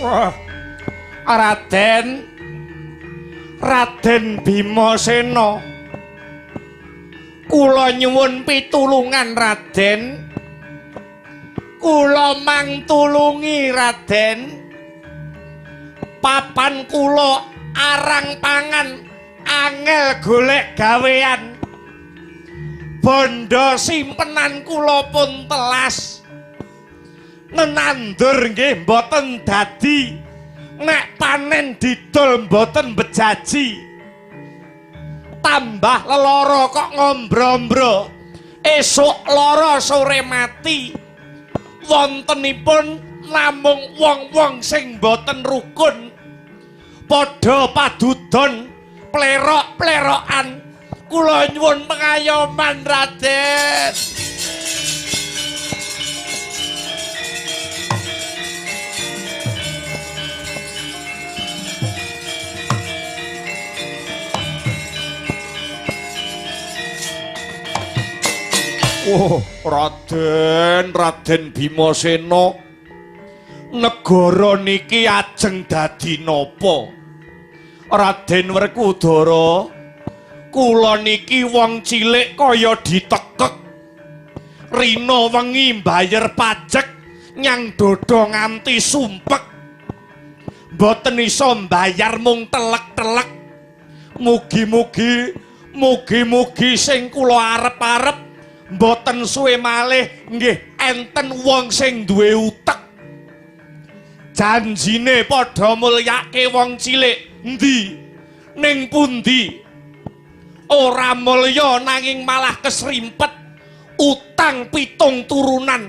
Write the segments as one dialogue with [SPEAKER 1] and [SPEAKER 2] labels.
[SPEAKER 1] Wah. Raden, Raden Bimasena, kula nyuwun pitulungan Raden. Kula mangtulungi Raden. Papan kula arang pangan, angel golek gawean. Bondo simpenan kula pun telas. Nenandur nggih mboten dadi, nek panen didol mboten bejaji. Tambah lelara kok ngombro-ombro, esuk lara sore mati. Wontenipun namung wong-wong sing mboten rukun, padha padudon plerok-plerokan. Kula nyuwun pengayoman Raden. Oh, Raden, Raden Bimasena, negara niki ajeng dadi napa? Raden Werkudara, kula niki wong cilik kaya ditekek. Rina wengi mbayar pajek nyang dada nganti sumpek. Mboten iso mbayar mung telek-telek. Mugi-mugi, mugi-mugi sing kula arep-arep mboten suwe malih nggih enten wong sing duwe utek. Janjine padha mulyake wong cilik endi? Ning pundi? Ora mulya nanging malah kesrimpet utang pitung turunan.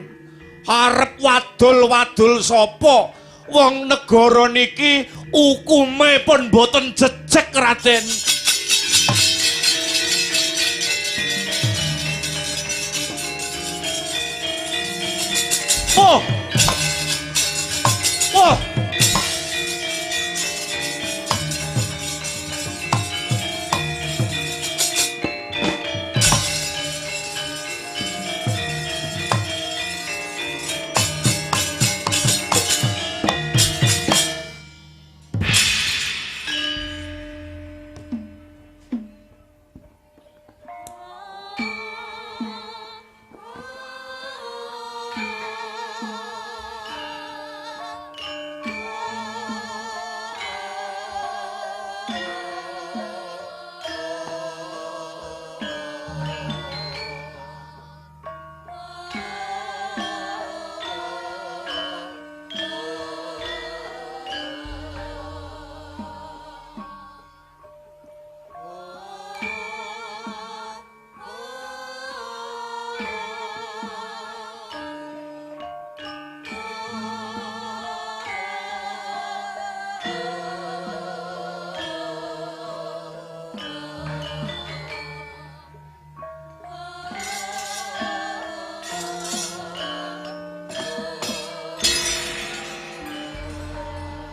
[SPEAKER 1] Arep wadul-wadul sapa? Wong negara niki ukume pun mboten jejeg Raden. Oh. Oh.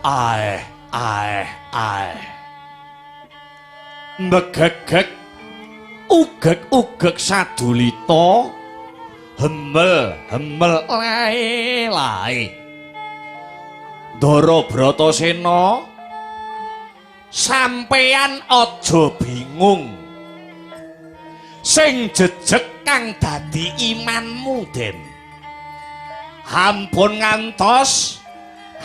[SPEAKER 1] Aeh, aeh, aeh. Megegeg ugeg-ugeg sadulita, hemel hemel lae lae. Ndara Bratasena, sampeyan aja bingung. Sing jejeg kang dadi imanmu, Den. Ampun ngantos,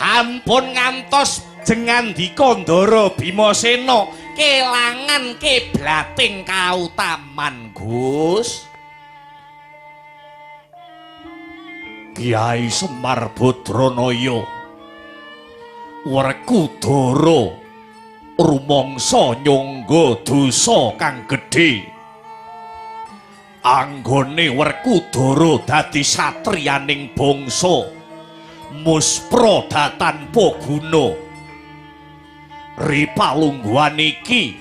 [SPEAKER 1] ampun ngantos jengandika Ndara Bimasena kelangan kiblating kautaman, Gus. Kyai Semar Badranaya Werkudara rumangsa nyangga dosa kang gedhe. Anggone Werkudara dadi satriyaning bangsa muspra tanpa guna. Ripalungguhan iki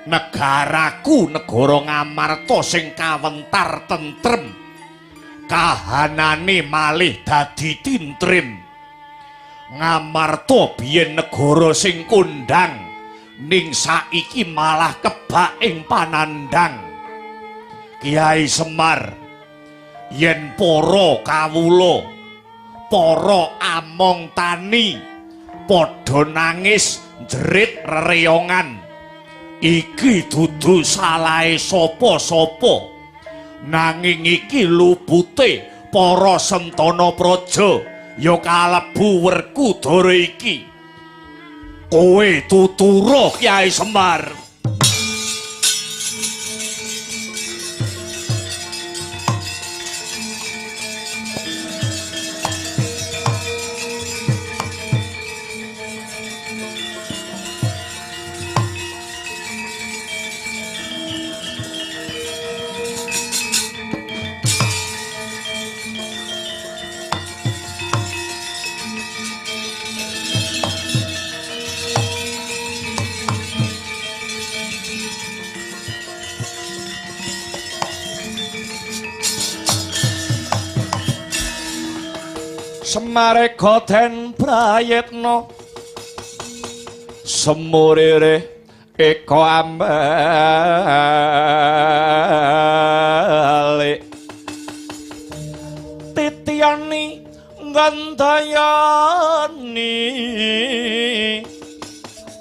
[SPEAKER 1] negaraku negara Ngamarta sing kawentar tentrem, kahanane malih dadi tintrim. Ngamarta biyen negara sing kondhang, ning saiki malah kebak ing panandhang. Kyai Semar, yen para kawula Para among tani padha nangis jerit rereyongan. Iki dudu salahe sapa-sapa, nanging iki lupute para sentana praja ya kalebu Werkudara iki. Kowe tutura Kyai Semar. Semarega den prayitna semurire eka ambalik titiyani gandayani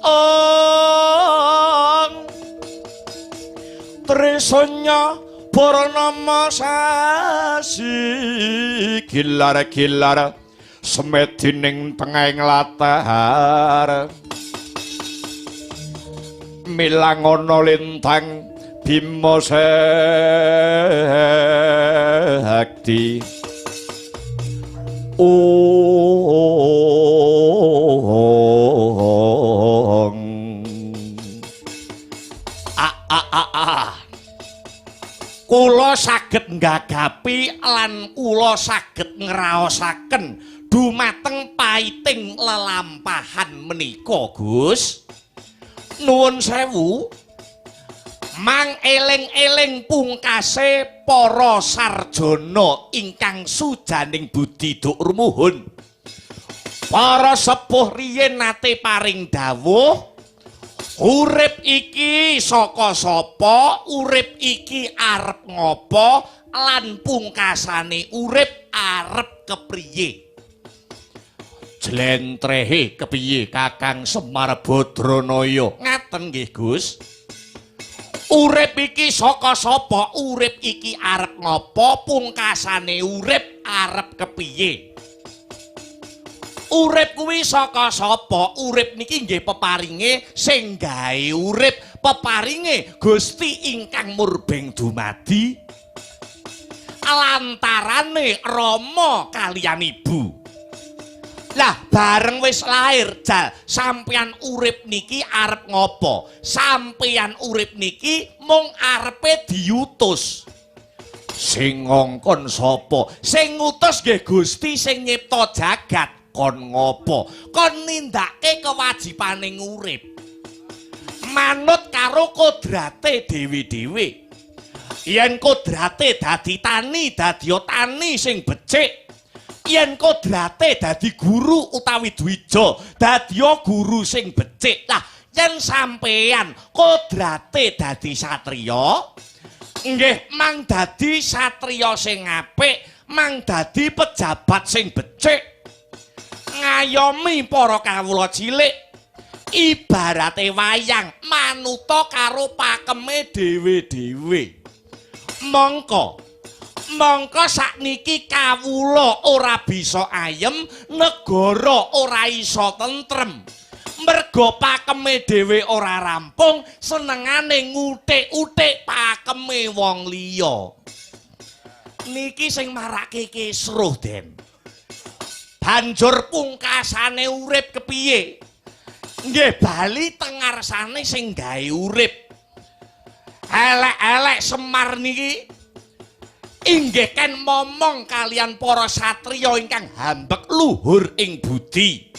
[SPEAKER 1] ong trisanya purnama sasi gilar-gilar semedi ning tengahing latar milang ana lintang Bima Sakti. Ong a a a a kula saged nggagapi lan kula saged ngraosaken dumateng paiting lelampahan menika, Gus. Nuwun sewu. Mang eling-eling pungkase para sarjana ingkang sujaning budi duk rumuhun. Para sepuh riyin nate paring dawuh, urip iki saka sapa, urip iki arep ngopo, lan pungkasane urip arep kepriye. Jlentrehe kepiye Kakang Semar Badranaya? Ngaten nggih, Gus. Urip iki saka sapa, urip iki arep ngopo, pungkasane urip arep kepiye. Urip kuwi saka sapa? Urip niki nggih peparinge sing gawe urip, peparinge Gusti ingkang murbeng dumadi lantarane rama kaliyan ibu. Lah bareng wis lair jal sampeyan urip niki arep ngopo? Sampeyan urip niki mung arepe diutus. Sing ngongkon sapa? Sing ngutus nggih Gusti sing nyipta jagat. Kon ngopo? Kon nindakake kewajibane urip. Manut karo kodrate dhewe-dhewe. Yen kodrate dadi tani, dadi tani sing becik. Yen kodrate dadi guru utawi dwija, dadi guru sing becik. Lah yen sampeyan kodrate dadi satriya, nggih mang dadi satriya sing apik, mang dadi pejabat sing becik, ngayomi para kawula cilik. Ibarate wayang manuta karo pakeme dhewe-dhewe. Mongko sakniki kawula ora bisa ayem, negara ora iso tentrem. Mergo pakeme dhewe ora rampung, senengane ngutik-utik pakeme wong liya. Niki sing marake kisruh, Den. Banjur pungkasane urip kepiye? Nggih bali tengarsane sing gawe urip. Elek-elek Semar niki inggih ken momong kalian para satriya ingkang hambek luhur ing budi.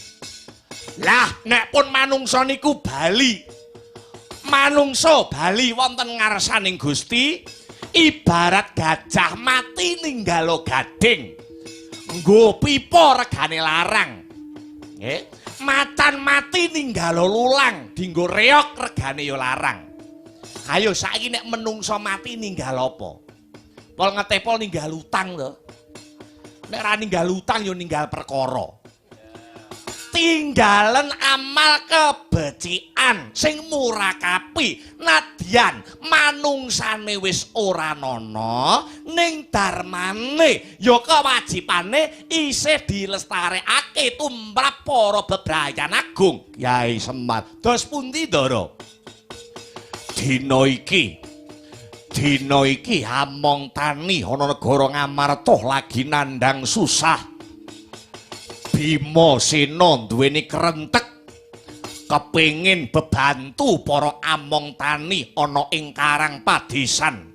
[SPEAKER 1] Lah nek pun manungsa niku bali, manungsa bali wonten ngarsaning Gusti, ibarat gajah mati ninggalo gading. Nggo pipa regane larang. Nggih, macan mati ninggalo lulang, dinggo reok regane ya larang. Ayo saiki nek menungsa mati ninggal apa? Pol ngetepol ninggal utang to. Nek ora ninggal utang ya ninggal perkara. Tinggalen amal kebecikan sing murakapi nadyan manungsane wis ora ana ning darmane ya kewajibane isih dilestarekake tumrap para bebrayan agung. Kyai Semar, dos pundi Ndara? Dina iki among tani ana negara Ngamarta lagi nandhang susah. Bima Sena duweni krentek kepengin bebantu para among tani ana ing Karang Padesan.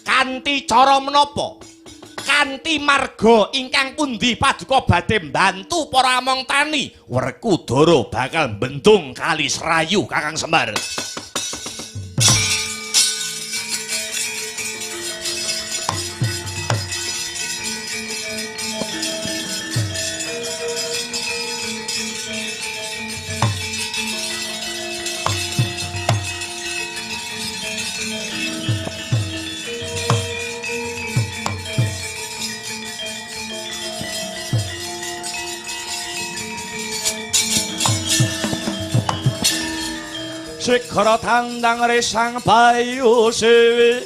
[SPEAKER 1] Kanthi cara menapa? Kanthi marga ingkang pundi paduka badhe mbantu para among tani? Werkudara bakal bendung Kali Serayu, Kakang Semar. Sikhara tandang resang bayu sewi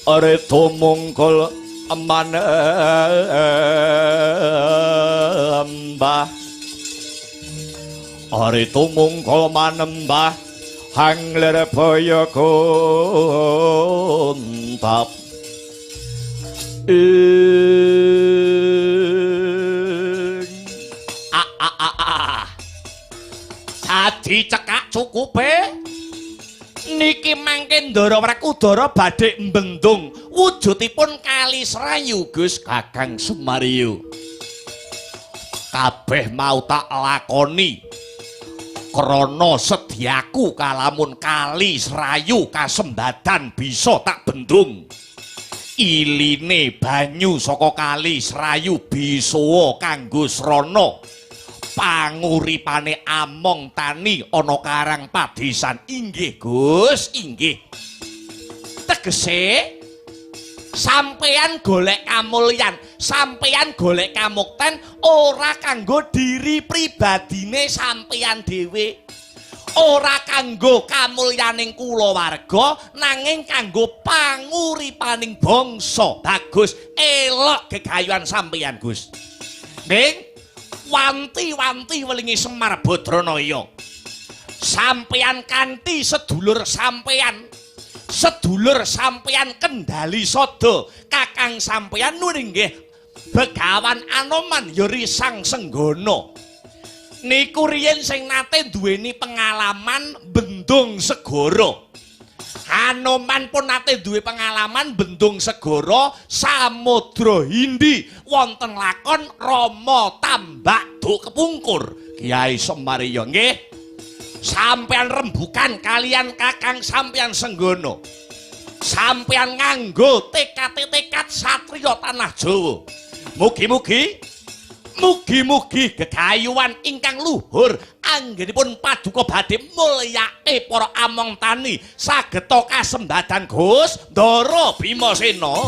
[SPEAKER 1] areto mongkol manembah areto mongkol manembah hanglir baya gontap a a a a dadi cekak cukupe niki mangke Ndara Werkudara badhe mbendung wujudipun Kali Serayu. Gus Kakang Sumaryo, kabeh mau tak lakoni krana sedyaku kalamun Kali Serayu kasembadan bisa tak bendung. Iline banyu saka Kali Serayu bisa kanggo srana panguripane among tani ana Karang Padesan. Inggih Gus, inggih. Tegese sampeyan golek kamulyan, sampeyan golek kamukten ora kanggo diri pribadine sampeyan dhewe, ora kanggo kamulyaning kulawarga, nanging kanggo panguripaning bangsa. Bagus, elok gegayuhan sampeyan Gus. Ning wanti-wanti welingi Semar Badranaya, sampeyan kanthi sedulur sampeyan, sedulur sampeyan kendali sada, kakang sampeyan nuwun inggih Begawan Anoman ya Risang Senggana. Niku riyen sing nate duweni pengalaman bendung segara. Hanoman pun nate duwe pengalaman bendung segara Samudra Hindi wonten lakon Rama Tambak Duk Kepungkur. Kyai Semariya nggih, sampeyan rembukan kalian kakang sampeyan Senggana. Sampeyan nganggo tekad-tekad satriya tanah Jawa. Mugi-mugi mugi-mugi gegayuhan ingkang luhur anggenipun paduka badhe mulyake para among tani sageta kasembadan Gus Ndara Bimasena.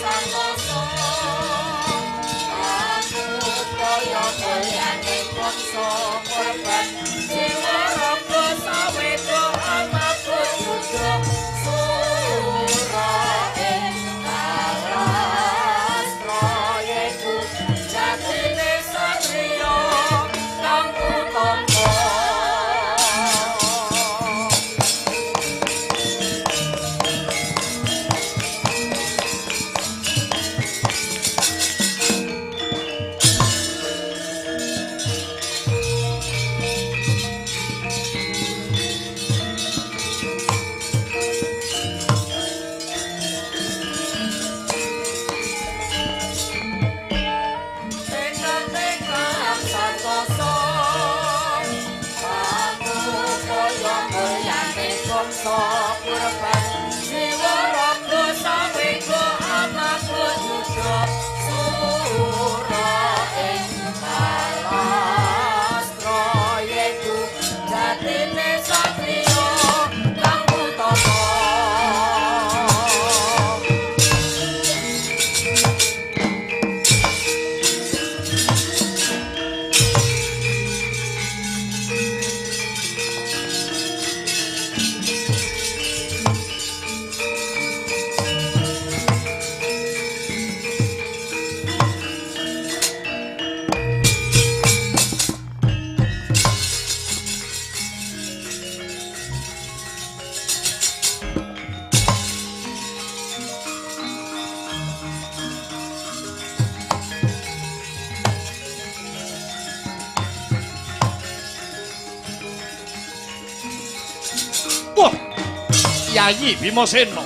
[SPEAKER 2] Santoso. dosa kurban jiwa raga sawega amaga yuda sura ing palastra yeku jatine satriya kang utama.
[SPEAKER 1] Wah, Yayi Bimasena.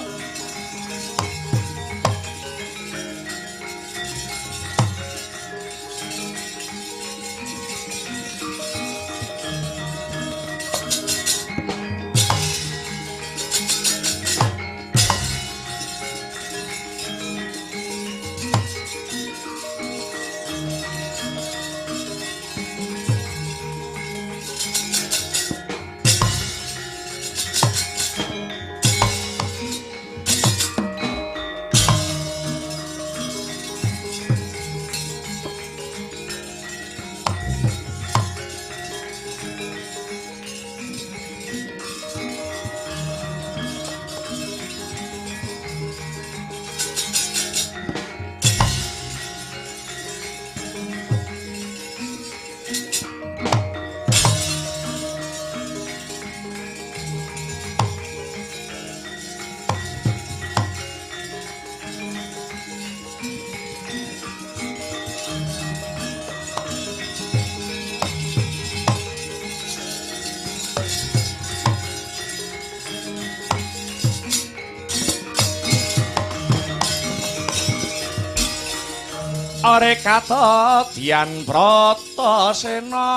[SPEAKER 1] Are kata Dian Bratasena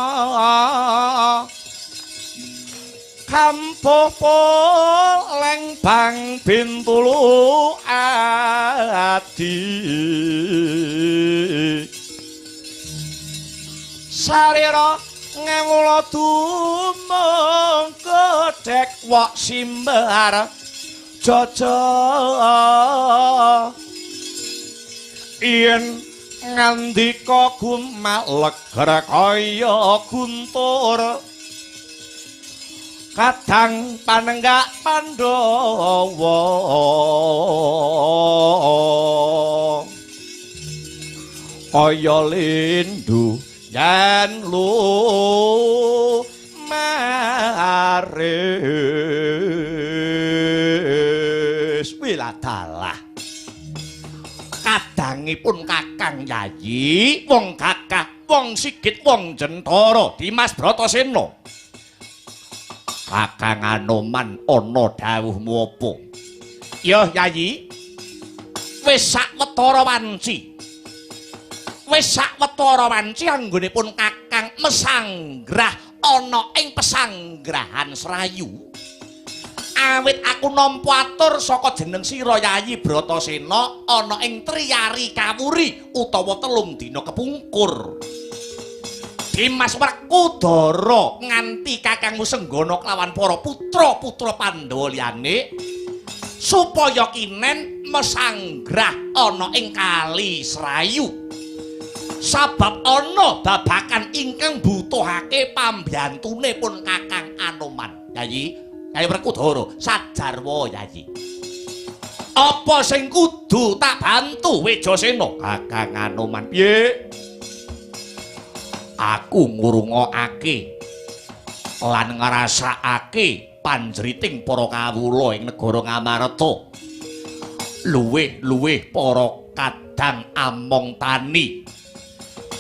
[SPEAKER 1] kampuh poleng bang Bintulu adi sarira ngewula tumung kodhek wok simbar jaja yen ngandika gumaleger kaya guntur kadang panenggak Pandhawa kaya lindu yen lu maris wiladalah kadangipun Kakang Yayi wong gagah wong sigit wong jentara Dimas Bratasena. Kakang Anoman ana dawuhmu apa? Ya Yayi, wis sawetara wanci. Wis sawetara wanci anggonipun Kakang mesanggrah ana ing pesanggrahan Serayu. Awit aku nampa atur saka jeneng sira Yayi Bratasena ana ing Triyari Kawuri utawa 3 dina kepungkur. Dimas Werkudara nganti kakangmu Senggana kelawan para putra-putra Pandhawa liyane supaya kinen mesanggrah ana ing Kali Serayu. Sabab ana babakan ingkang butuhake pambantune pun Kakang Anoman. Yayi Yayi Werkudara sajarwa Yayi. Apa sing kudu tak bantu Wijasena? Kakang Anoman piye? Aku ngrungokake lan ngrasakake panjriting para kawula ing negara Ngamarta. Luwih-luwih para kadang among tani.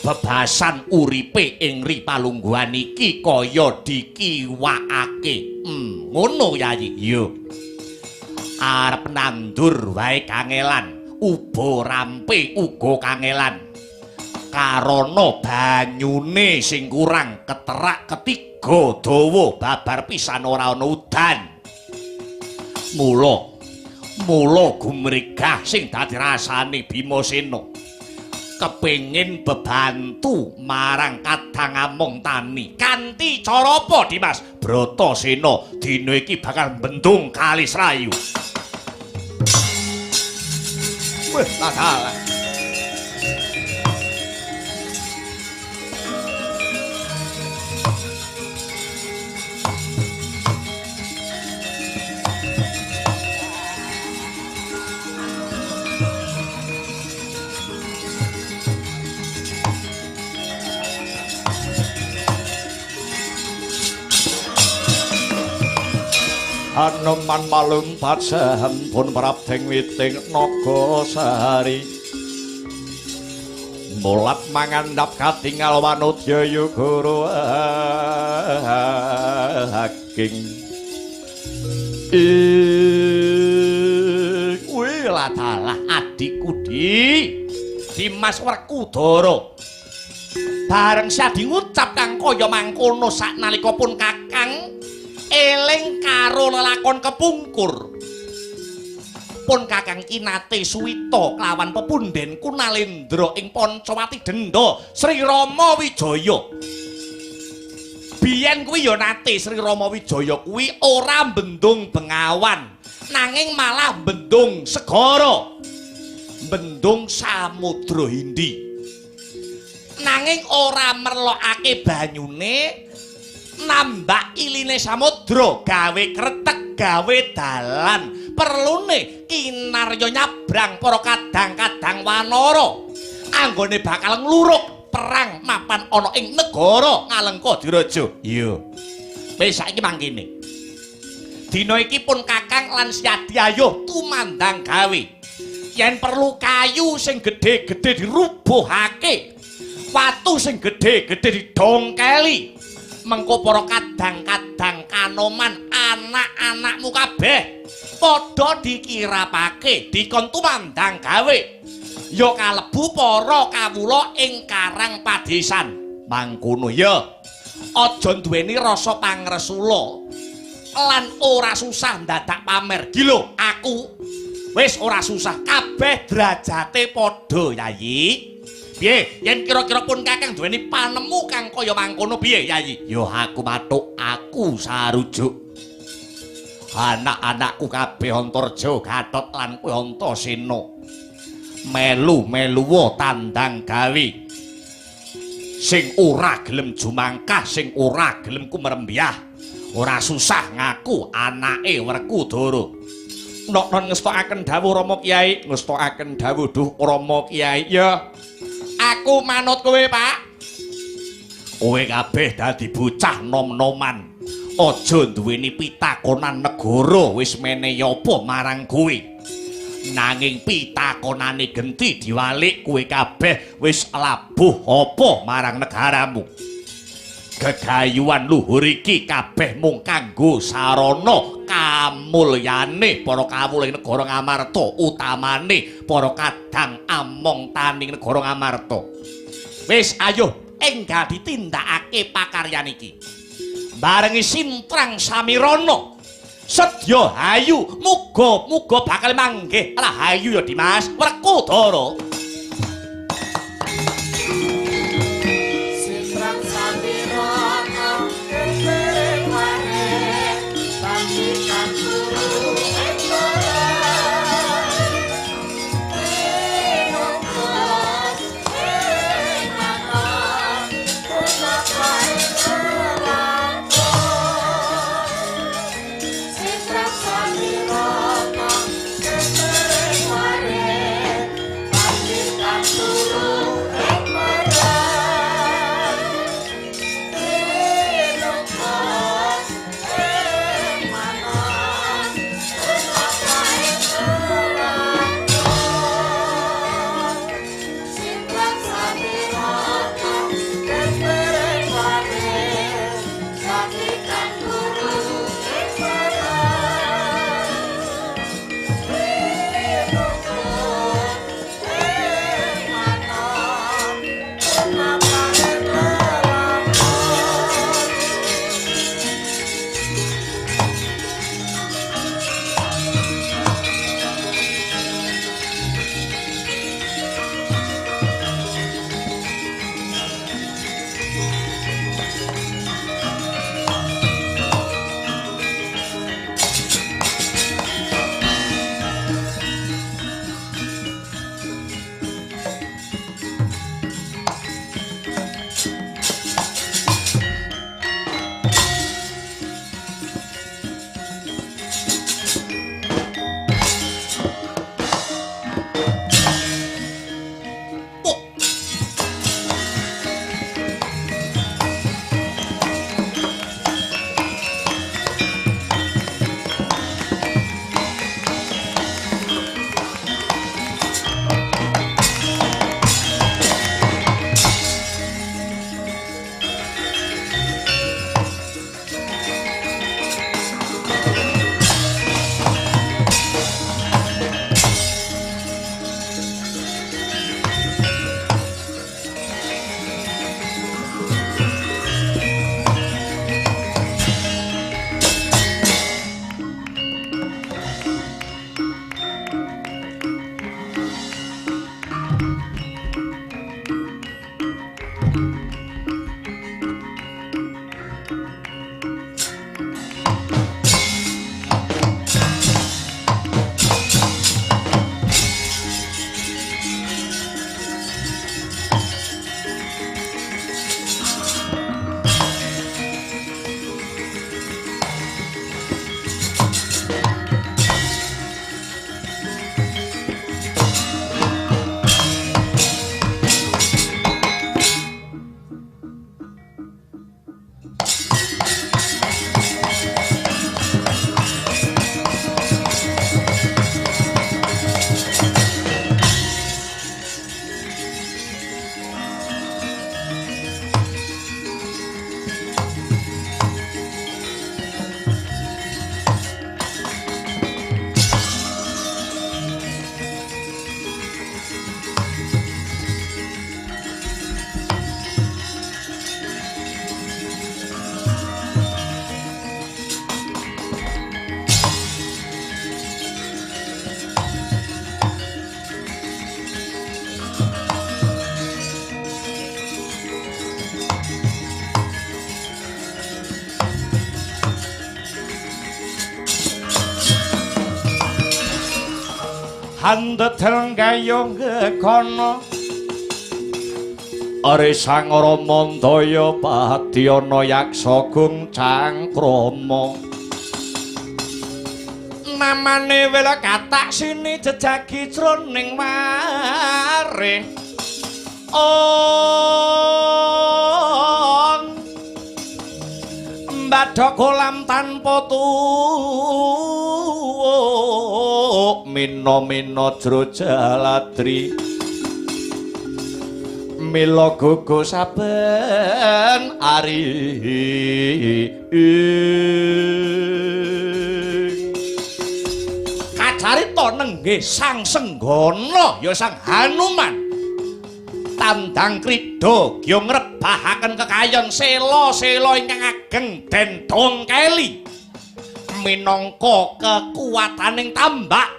[SPEAKER 1] Bebasan uripe ing ri palungguhan iki kaya dikiwakake. Ngono Yayi. Iya. Arep nandur wae kangelan, uba rampe uga kangelan. Karana banyune sing kurang keterak ketiga dawa babar pisan ora ana udan. Mula mula gumregah sing dadi rasane Bimasena kepengin bebantu marang kadang among tani. Kanthi cara apa, Dimas? Bratasena dina iki bakal bendung Kali Serayu. Wah, salah.
[SPEAKER 3] Anoman malumpat sampun prapting witing naga sari. Mulat mangandhap katingal wanudya guru aking. Ing
[SPEAKER 1] kuwi ladalah adikku Di Dimas Werkudara. Bareng Sadi ngucap kang kaya mangkono saknalika pun kakang eling karo lelakon kepungkur. Pun kakang kinate suwita kelawan pepunden Kunalendra ing Pancawati Denda Sri Rama Wijaya. Biyen kuwi ya nate Sri Rama Wijaya kuwi ora bendung Bengawan, nanging malah bendung segara, bendung Samudra Hindi. Nanging ora merlokake banyune, nambak iline samudra gawe kretek, gawe dalan. Perlune kinarya nyabrang para kadang-kadang wanara anggone bakal ngluruk perang mapan ana ing negara Ngalengka Diraja. Iya. Wis saiki mangkene. Dina iki pun kakang lan Siadi ayo tumandang gawe. Yen perlu kayu sing gedhe-gedhe dirubuhake, watu sing gedhe-gedhe didongkeli. Mengko para kadang-kadang kanoman anak-anakmu kabeh padha dikirapake dikon tumandang gawe. Ya kalebu para kawula ing karang padesan. Mangkono ya. Aja duweni rasa pangresula lan ora susah ndadak pamer. Gilo aku wis ora susah, kabeh derajate padha, Yayi. Piye yen kira-kira pun kakang duweni panemu kang kaya mangkono piye, Yayi?
[SPEAKER 3] Ya aku matuk, aku sarujuk. Anak-anakku kabeh Antarja, Gatot lan kowe Antasena melu-meluwa tandang gawe. Sing ora gelem jumangkah, sing ora gelem kumrembyah, ora susah ngaku anake Werkudara. Nok-non ngestokaken dawuh Rama Kyai, ngestokaken dawuh duh Rama Kyai. Ya,
[SPEAKER 1] aku manut kowe, Pak.
[SPEAKER 3] Kowe kabeh dadi bocah nom-noman. Aja duweni pitakonan negara wis menehi apa marang kowe. Nanging pitakonane genti diwalik, kowe kabeh wis labuh apa marang negaramu. Gegayuhan luhur iki kabeh mung kanggo sarana kamulyane para kawula ing negara Ngamarta, utamane para kadang among tani negara Ngamarta.
[SPEAKER 1] Wis ayo enggal ditindakake pakaryan iki. Barengi Sintrang Samirana sedya hayu, muga-muga bakal manggih rahayu ya Dimas Werkudara.
[SPEAKER 2] Sintrang Samirana kepewane bangkitan guru
[SPEAKER 1] Handedel gayung gekono Are Sang Ramandaya padyana yaksa gung cangkrama. Namane wela katak sini jejagi jroning mare. Ong mbadhok kolam tanpa tuwuk mina-mina jro jaladri. Mila gugu saben ari. Kacarita nenggih Sang Senggana ya Sang Hanuman. Tandang krida gya ngrebahaken kekayon sela-sela ingkang ageng den dongkeli. Minangka kekuwataning tambak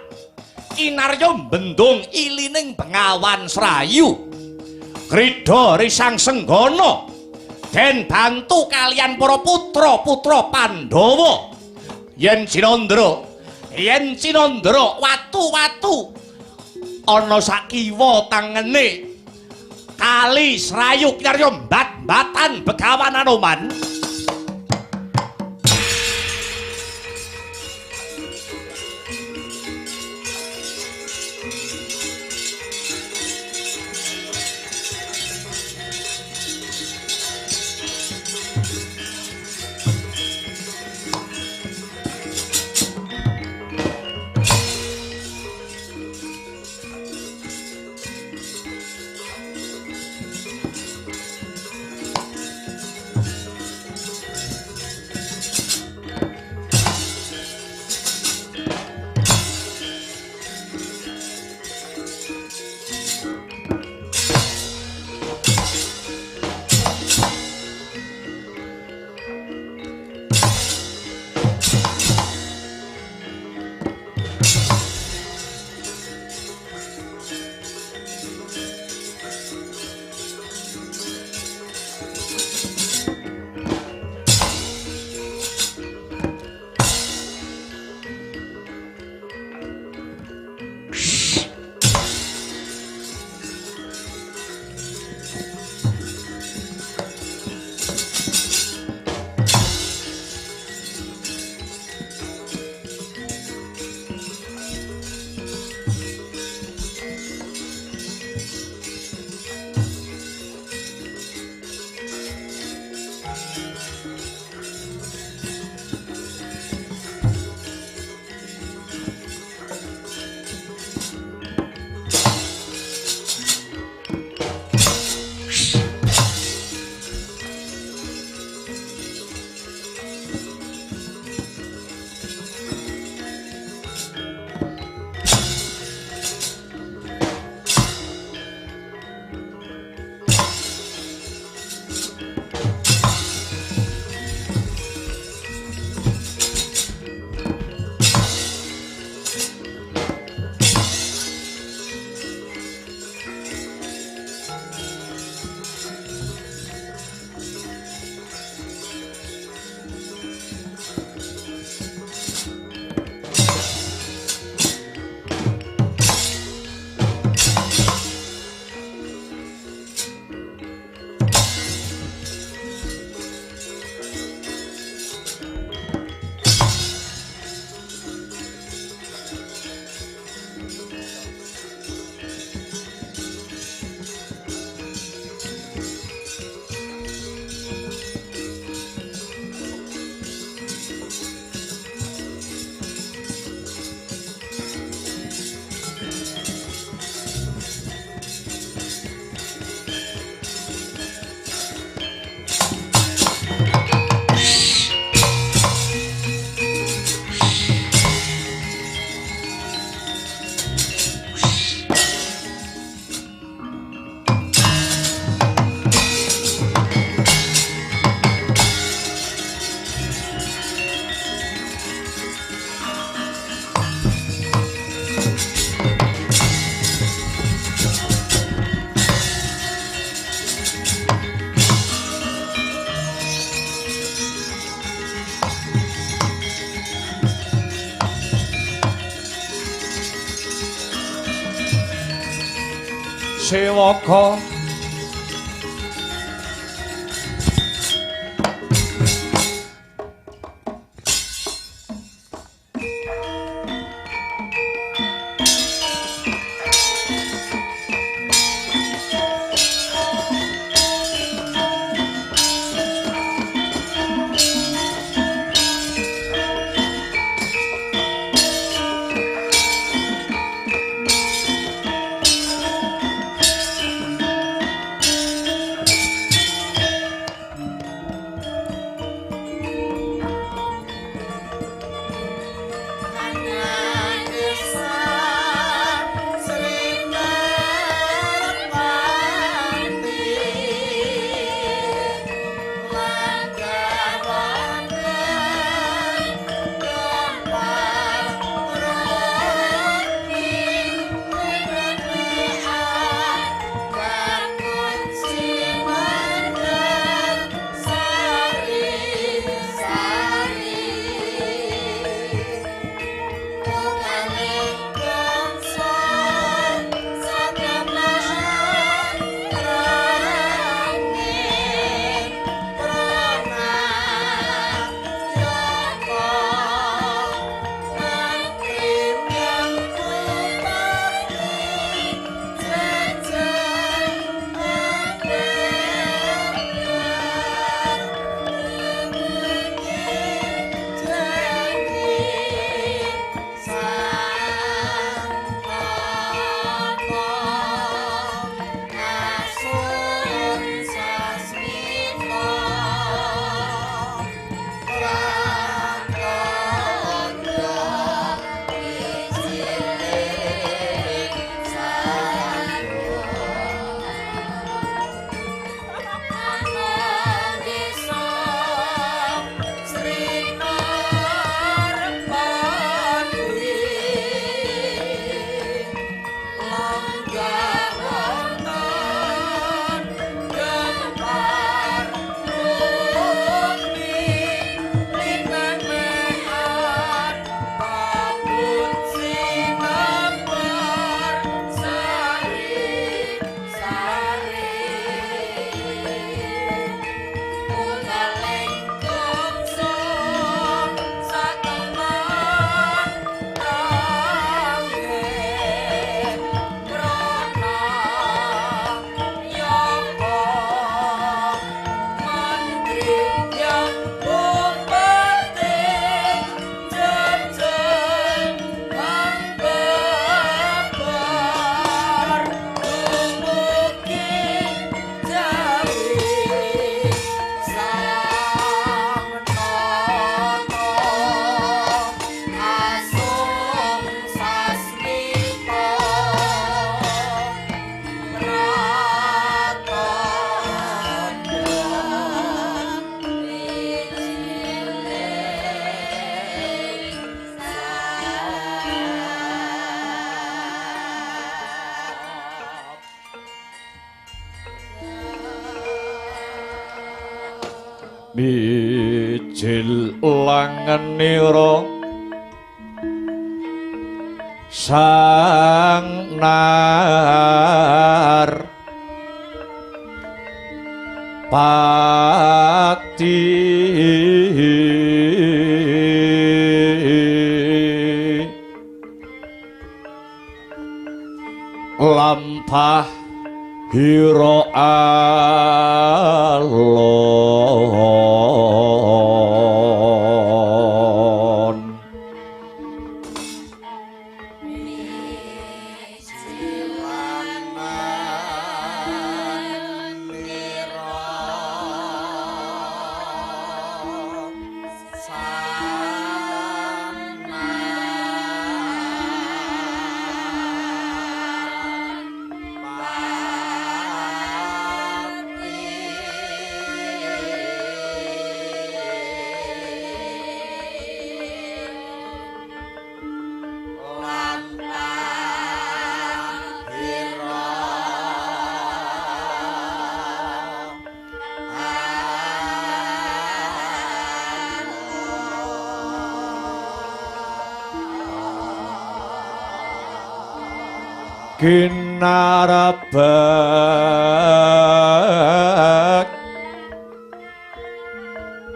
[SPEAKER 1] kinarya bendung ilining Bengawan Srayu. Krida Sang Senggana den bantu kalian para putra-putra Pandhawa. Yen Cinandra watu-watu ana sakiwa tangene kali Srayu kinarya mbat-mbatan Begawan Anoman.
[SPEAKER 3] Sewaka. Mijil langenira sang nar pati lampah hira alon.
[SPEAKER 2] Sang
[SPEAKER 3] Ginarabek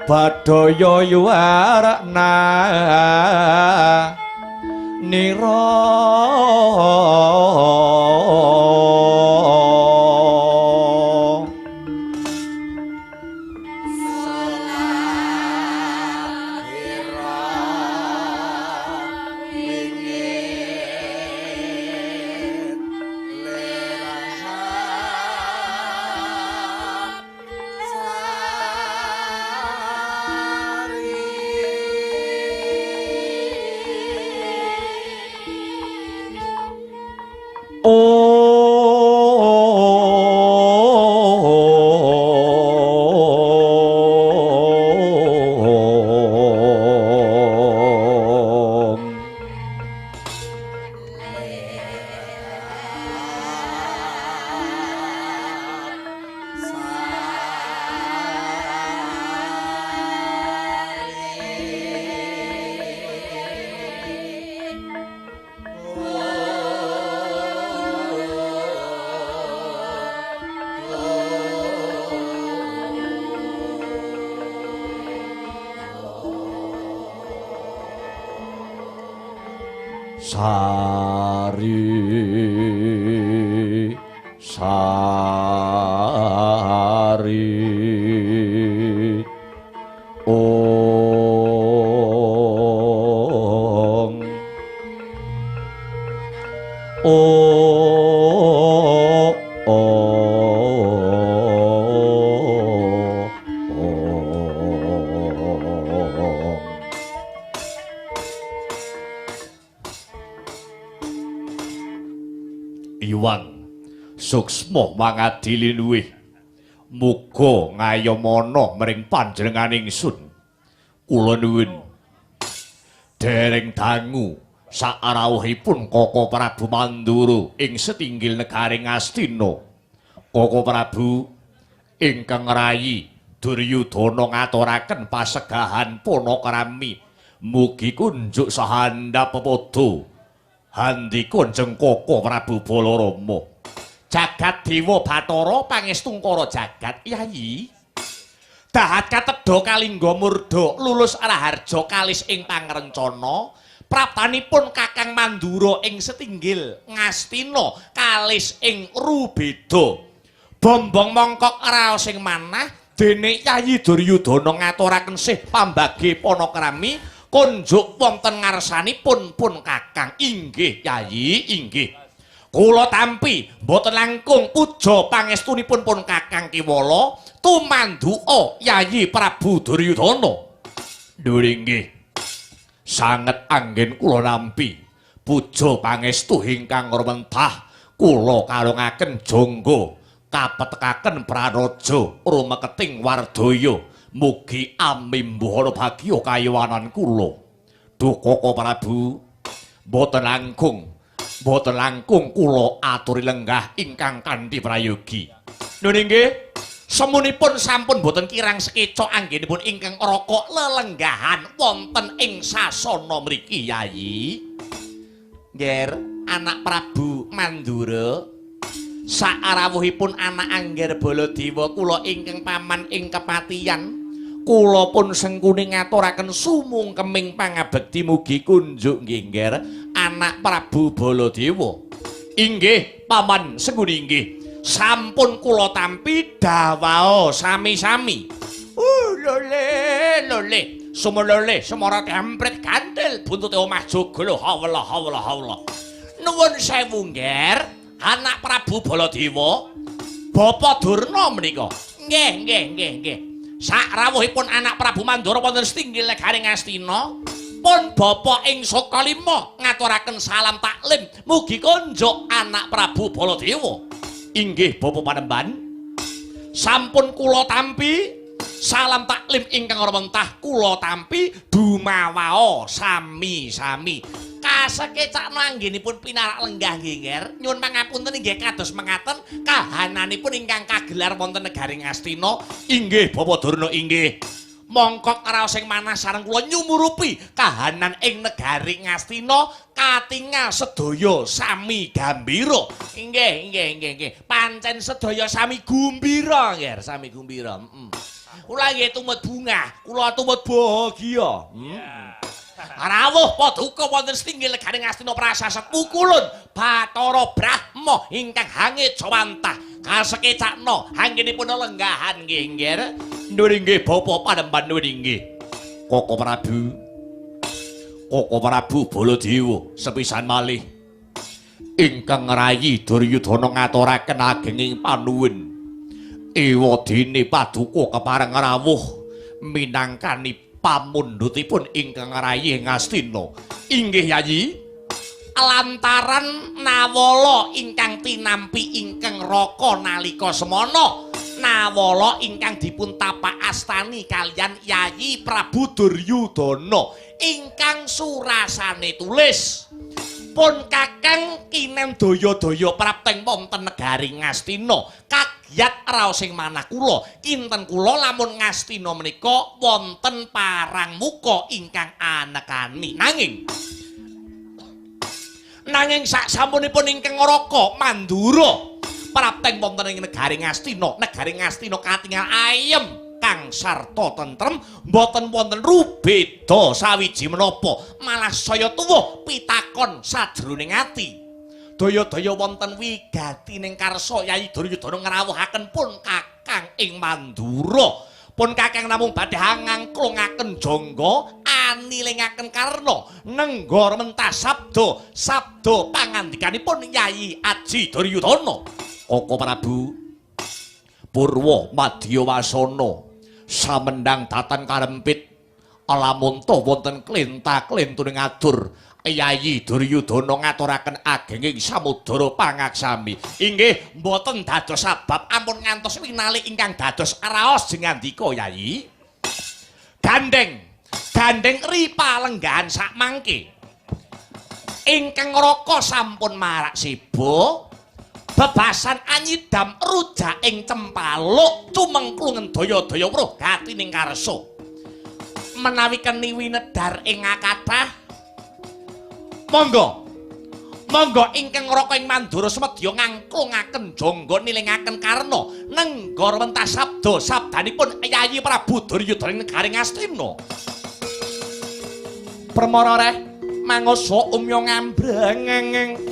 [SPEAKER 3] Badaya yuwarna nira Sari sari ong ong Iwang suksma mangadili luwih muga ngayomana mring panjenengan ingsun. Kula nuwun dereng dangu sarawuhipun Koko Prabu Mandura ing setinggil negari Ngastina. Koko Prabu ingkang rayi Duryudana ngaturaken pasegahan panakrami mugi kunjuk sahandap pepadha handika jeng Koko Prabu Balarama. Jagat Dewa Bathara pangestungkara jagat Yayi. Dahat katedha kalingga murda lulus raharja kalis ing pangrencana praptanipun Kakang Mandura ing setinggil Ngastina kalis ing Rubeda. Bombong mongkok raos ing manah dene Yayi Duryudana ngaturaken sih pambagi panakrami kunjuk wonten ngarsanipun pun Kakang. Inggih Yayi, inggih. Kula tampi mboten langkung puja pangestunipun pun Kakang Kiwala tumanduka Yayi Prabu Duryudana. Dhuwur inggih. Sanget anggen kula nampi puja pangestu ingkang rumentah kula kalungaken jangga kapetekaken praraja rumeketing wardaya. Mugi amimbuhana bagya kayiwanan kula. Duh Koko Prabu, mboten langkung kula aturi lenggah ingkang kanthi prayogi. Nun inggih, semunipun sampun boten kirang sekeca anggenipun ingkang raka lelenggahan wonten ing sasana mriki Yayi. Ngger, anak Prabu Mandura sarawuhipun anak Angger Baladewa kula ingkang paman ing kepatiyan kula pun sengkuni ngaturaken sumungkeming pangabekti mugi kunjuk nggih Ngger anak Prabu Baladewa. Inggih paman sengkuni inggih. Sampun kula tampi dawao sami-sami. Lole lole sumolole sumara kampret kantil buntute omah joglo hawla hawla hawla. Nuwun sewu Ngger anak Prabu Baladewa. Bapak Durna menika. Nggih nggih nggih nggih. Sakrawuhipun anak Prabu Mandura wonten setinggil negari Ngastina, pun Bapak ing Sukalima ngaturaken salam taklim mugi konjuk anak Prabu Baladewa. Inggih Bapak Panembahan. Sampun kula tampi salam taklim ingkang rumentah kula tampi dumawao sami-sami. Kasekecakno anggenipun pinarak lenggah nggih Ngger. Nyuwun pangapunten inggih kados mengaten kahananipun ingkang kagelar wonten negari Ngastina. Inggih Bapak Durna inggih.
[SPEAKER 1] Mongkok raos ing manah sareng kula nyumurupi kahanan ing negari Ngastina katingal sedaya sami gambira. Inggih, inggih, inggih, inggih. Pancen sedaya sami gumbira, nggih, sami gumbira. Heeh. Kula nggih tumut bungah, kula tumut bahagia. Rawuh paduka wonten setinggil negari Ngastina prasaset pukulun Bathara Brahma ingkang hangejawantah kasekecakna anggenipun lenggahan nggih nggih.
[SPEAKER 3] Nuwun inggih Bapak panemban nuwun inggih. Koko Prabu. Koko Prabu Baladewa sepisan malih ingkang rayi Duryudana ngaturaken agenging panuwun. Ewadene paduka kepareng rawuh minangkani pamundhutipun ingkang rayi Ngastina. Inggih Yayi.
[SPEAKER 1] Lantaran nawala ingkang tinampi ingkang raka nalika semana, nawala ingkang dipun tapak astani kaliyan Yayi Prabu Duryudana ingkang surasane tulis pun kakang kinen daya-daya prapteng wonten negari Ngastina. Kagyat raos ing manah kula, kinten kula lamun Ngastina menika wonten parang muka ingkang anekani. Nanging sak sampunipun ingkang raka Mandura prapteng wonten ing negari Ngastina, negari Ngastina katingal ayem kang sarta tentrem, mboten wonten rubeda sawiji menapa, malah saya tuwuh pitakon sajroning ati. Daya-daya wonten wigatining karsa Yayi Duryudana ngrawuhaken pun kakang ing Mandura. Pun kakang namung badhe ngangklungaken jangga, anilingaken karna, nenggor mentah sabda, sabda pangandikanipun Yayi Aji Duryudana.
[SPEAKER 3] Koko Prabu Purwa Madya Wasana samendang datan karempit lamunta wonten klenta-klentuning adur Yayi Duryudana ngaturaken agenging samudra pangaksami.
[SPEAKER 1] Inggih mboten dados sabab ampun ngantos winali ingkang dados raos jengandika Yayi. Gandeng, gandeng ripa lenggahan sakmangke. Ingkang raka sampun marak seba. Bebasan anyidam rujak ing cempaluk cumengklungen daya-daya weruh gatining karsa. Menawi keni winedhar ing akathah, monggo monggo ingkang raka ing Mandura semedya ngangklungaken jangga nilingaken karna nenggor mentah sabda sabdanipun Yayi Prabu Duryudana ing negari Ngastina. Permara reh mangoso umya ngambrengeng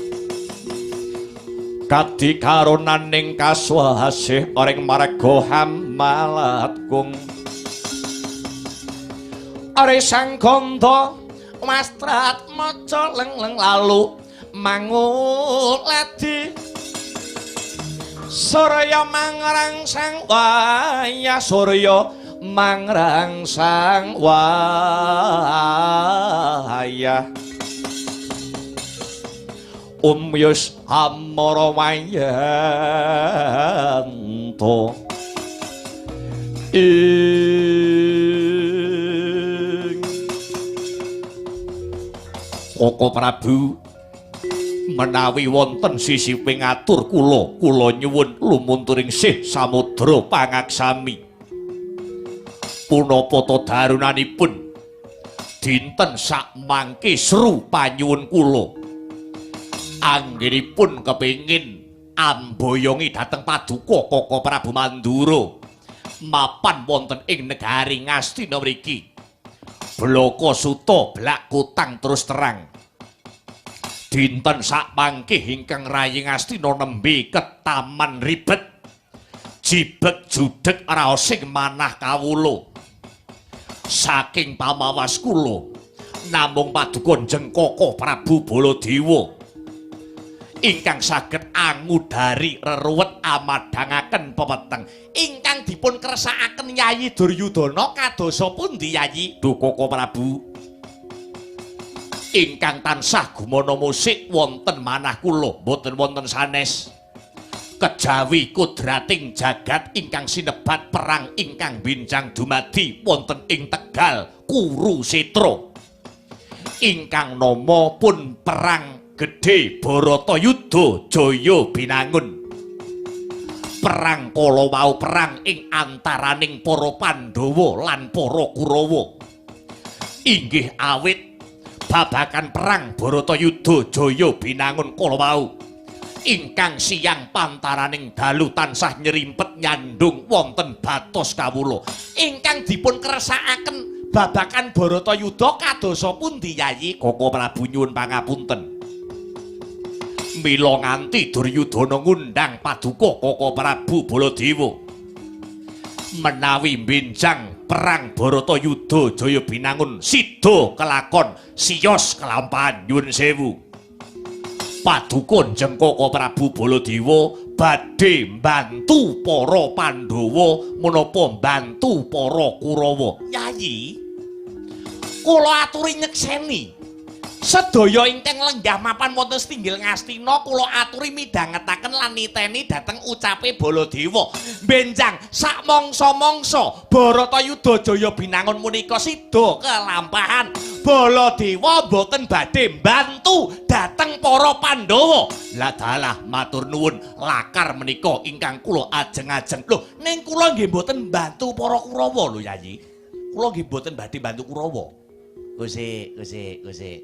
[SPEAKER 3] kadi karunaning kaswasih ring marga hamalatkung
[SPEAKER 1] are sang gandha wastrat maca lengleng lalu manguladi surya mangrangsang wayah surya mangrangsang wayah
[SPEAKER 3] umyus amara wayanto ing Koko Prabu menawi wonten sisiping atur kula, kula nyuwun lumunturing sih samudra pangaksami. Punapa ta darunanipun dinten sakmangke sru panyuwun kula. Anggenipun kepingin amboyongi dhateng paduka Koko Prabu Mandura mapan wonten ing negari Ngastina mriki. Blaka suta blak kutang terus terang. Dinten sakmangke ingkang rayi Ngastina nembe ketaman ribet. Jibeg judeg raosing manah kawula. Saking pamawas kula namung paduka Jeng Koko Prabu Baladewa
[SPEAKER 1] ingkang saged angudari reruwet amadhangaken pepeteng ingkang dipun kersakaken Yayi Duryudana kadosa pundi Yayi?
[SPEAKER 3] Duh Koko Prabu ingkang tansah gumana musik wonten manah kula mboten wonten sanes kejawi kodrating jagat ingkang sinebat perang ingkang binjang dumadi wonten ing Tegal Kurusetra ingkang nama pun perang gedhe Bharatayuda Jaya Binangun. Perang kala wau perang ing antaraning para Pandhawa lan para Kurawa. Inggih awit babakan perang Bharatayuda Jaya Binangun kala wau. Ingkang siang pantaraning dalu tansah nyerimpet nyandung wonten batos kawula. Ingkang dipun kersakaken babakan Bharatayuda kadosa pundi Yayi? Koko Prabu nyuwun pangapunten. Mila nganti Duryudana ngundang paduka Koko Prabu Baladewa. Menawi benjang perang Bharatayuda Jaya Binangun sida kelakon siyos kelampahan nyuwun sewu. Paduka Njeng Koko Prabu Baladewa badhe mbantu para Pandhawa menapa mbantu para Kurawa.
[SPEAKER 1] Yayi, kula aturi nyekseni sedaya ingkang lenggah mapan wonten setinggil Ngastina kula aturi midhangetaken lan niteni dhateng ucape Baladewa. Benjang sak mangsa-mangsa Bharatayuda Jaya Binangun menika sida kelampahan. Baladewa mboten badhe mbantu dhateng para Pandhawa.
[SPEAKER 3] Lah dalah matur nuwun lakar menika ingkang kula ajeng-ajeng.
[SPEAKER 1] Lho, ning kula nggih mboten mbantu para Kurawa lho Yayi. Kula nggih mboten badhe mbantu Kurawa. Gusik, gusik, gusik.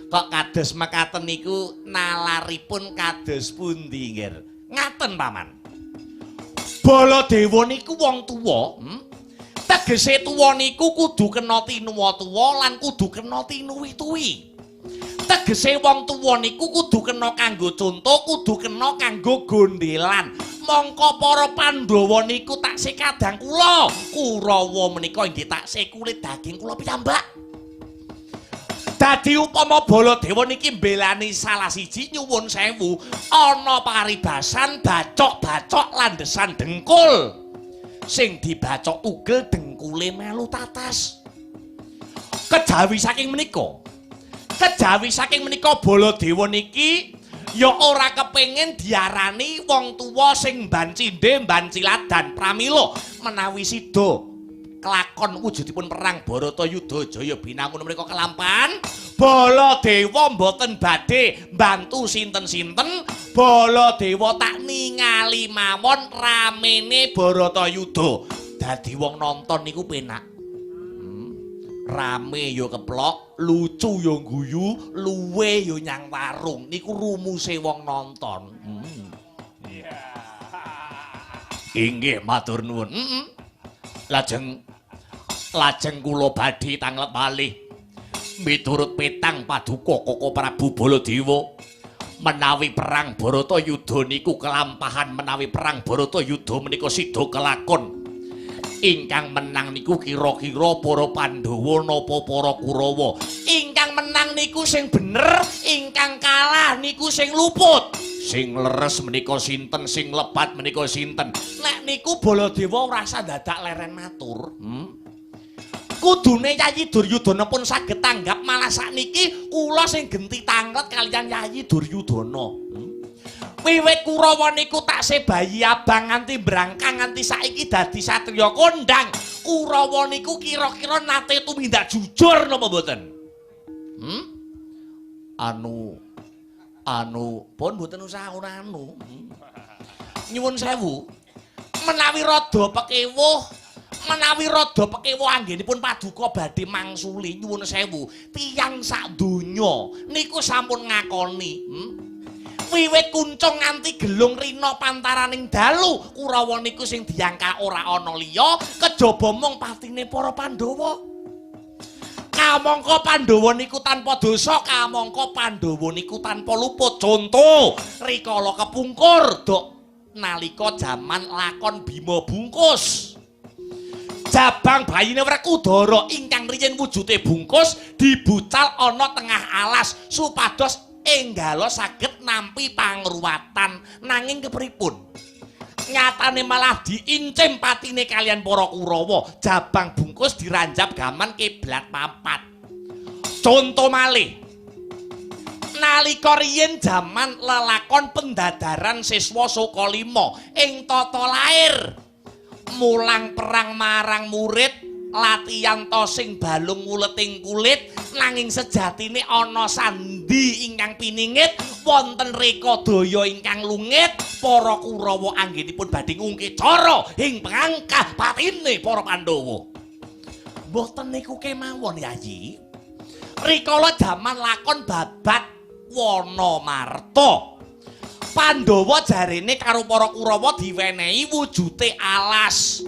[SPEAKER 1] Kok kados mekaten niku nalaripun kados pundi nggih? Ngaten Paman. Baladewa niku wong tuwa, Tegese tuwa niku kudu kena tinuwa-tuwa lan kudu kena tinuwi-tuwi. Tegese wong tuwa niku kudu kena kanggo conto, kudu kena kanggo gondelan. Mongko para Pandhawa niku taksih kadang kula, Kurawa menika inggih taksih kulit daging kula piyambak. Dadi upama Baladewa niki mbelani salah siji nyuwun sewu, ana paribasan bacok-bacok landesan dengkul. Sing dibacok tugel dengkule melu tatas. Kejawi saking menika, Baladewa niki ya ora kepengin diarani wong tuwa sing mban cindhe mban ciladan pramila menawi sida kelakon wujudipun perang Bharatayuda Jaya Binangun menika kelampahan, Baladewa mboten badhe mbantu sinten-sinten. Baladewa tak ningali mawon ramene Bharatayuda. Dadi wong nonton niku penak. Rame ya keplok, lucu ya guyu, luwe ya nyang warung. Niku rumuse wong nonton.
[SPEAKER 3] Inggih matur nuwun. Lajeng kula badhe tanglet malih miturut petang paduka Koko Prabu Baladewa menawi perang Bharatayuda niku kelampahan, menawi perang Bharatayuda menika sida kelakon. Ingkang menang niku kira-kira para Pandhawa napa para Kurawa?
[SPEAKER 1] Ingkang menang niku sing bener, ingkang kalah niku sing luput.
[SPEAKER 3] Sing leres menika sinten, sing lepat menika sinten?
[SPEAKER 1] Nek niku Baladewa ora usah dadak leren matur. Kudune Yayi Duryudana pun saged tanggap, malah sakniki kula sing genti tanglet kaliyan Yayi Duryudana. Wiwit Kurawa niku taksih bayi abang nganti brangkang nganti saiki dadi satriya kondang. Kurawa niku kira-kira nate tumindak jujur napa mboten? Anu pun mboten usah anu. Nyuwun sewu. Menawi rada pekewuh, anggenipun paduka badhe mangsuli nyuwun sewu. Tiyang sak donya niku sampun ngakoni. Wiwit kuncung nganti gelung rina pantaraning dalu, Kurawa niku sing diangka ora ana liya kejaba mung patine para Pandhawa. Kamangka Pandhawa niku tanpa dosa, kamangka Pandhawa niku tanpa luput. Conto rikala kepungkur dok nalika jaman lakon Bima Bungkus. Jabang bayine Wrekudara ingkang riyin wujude bungkus dibucal ana tengah alas supados enggala saged nampi pangruwatan. Nanging kepripun? Nyatane malah diincim patine kalian para Kurawa. Jabang bungkus diranjap gaman kiblat papat. Conto malih, nalika riyin jaman lelakon pendadaran siswa Sukalima ing tata lair, mulang perang marang murid, latihan tosing balung nguleting kulit, nanging sejatine ana sandi ingkang piningit, wonten rekadaya ingkang lungit. Para Kurawa anggenipun badhe ngungke cara ing pangangkah patine para Pandhawa. Mboten niku kemawon Yayi. Rikala jaman lakon babat Wanamarta, Pandhawa jarene karo para Kurawa diwenehi wujute alas.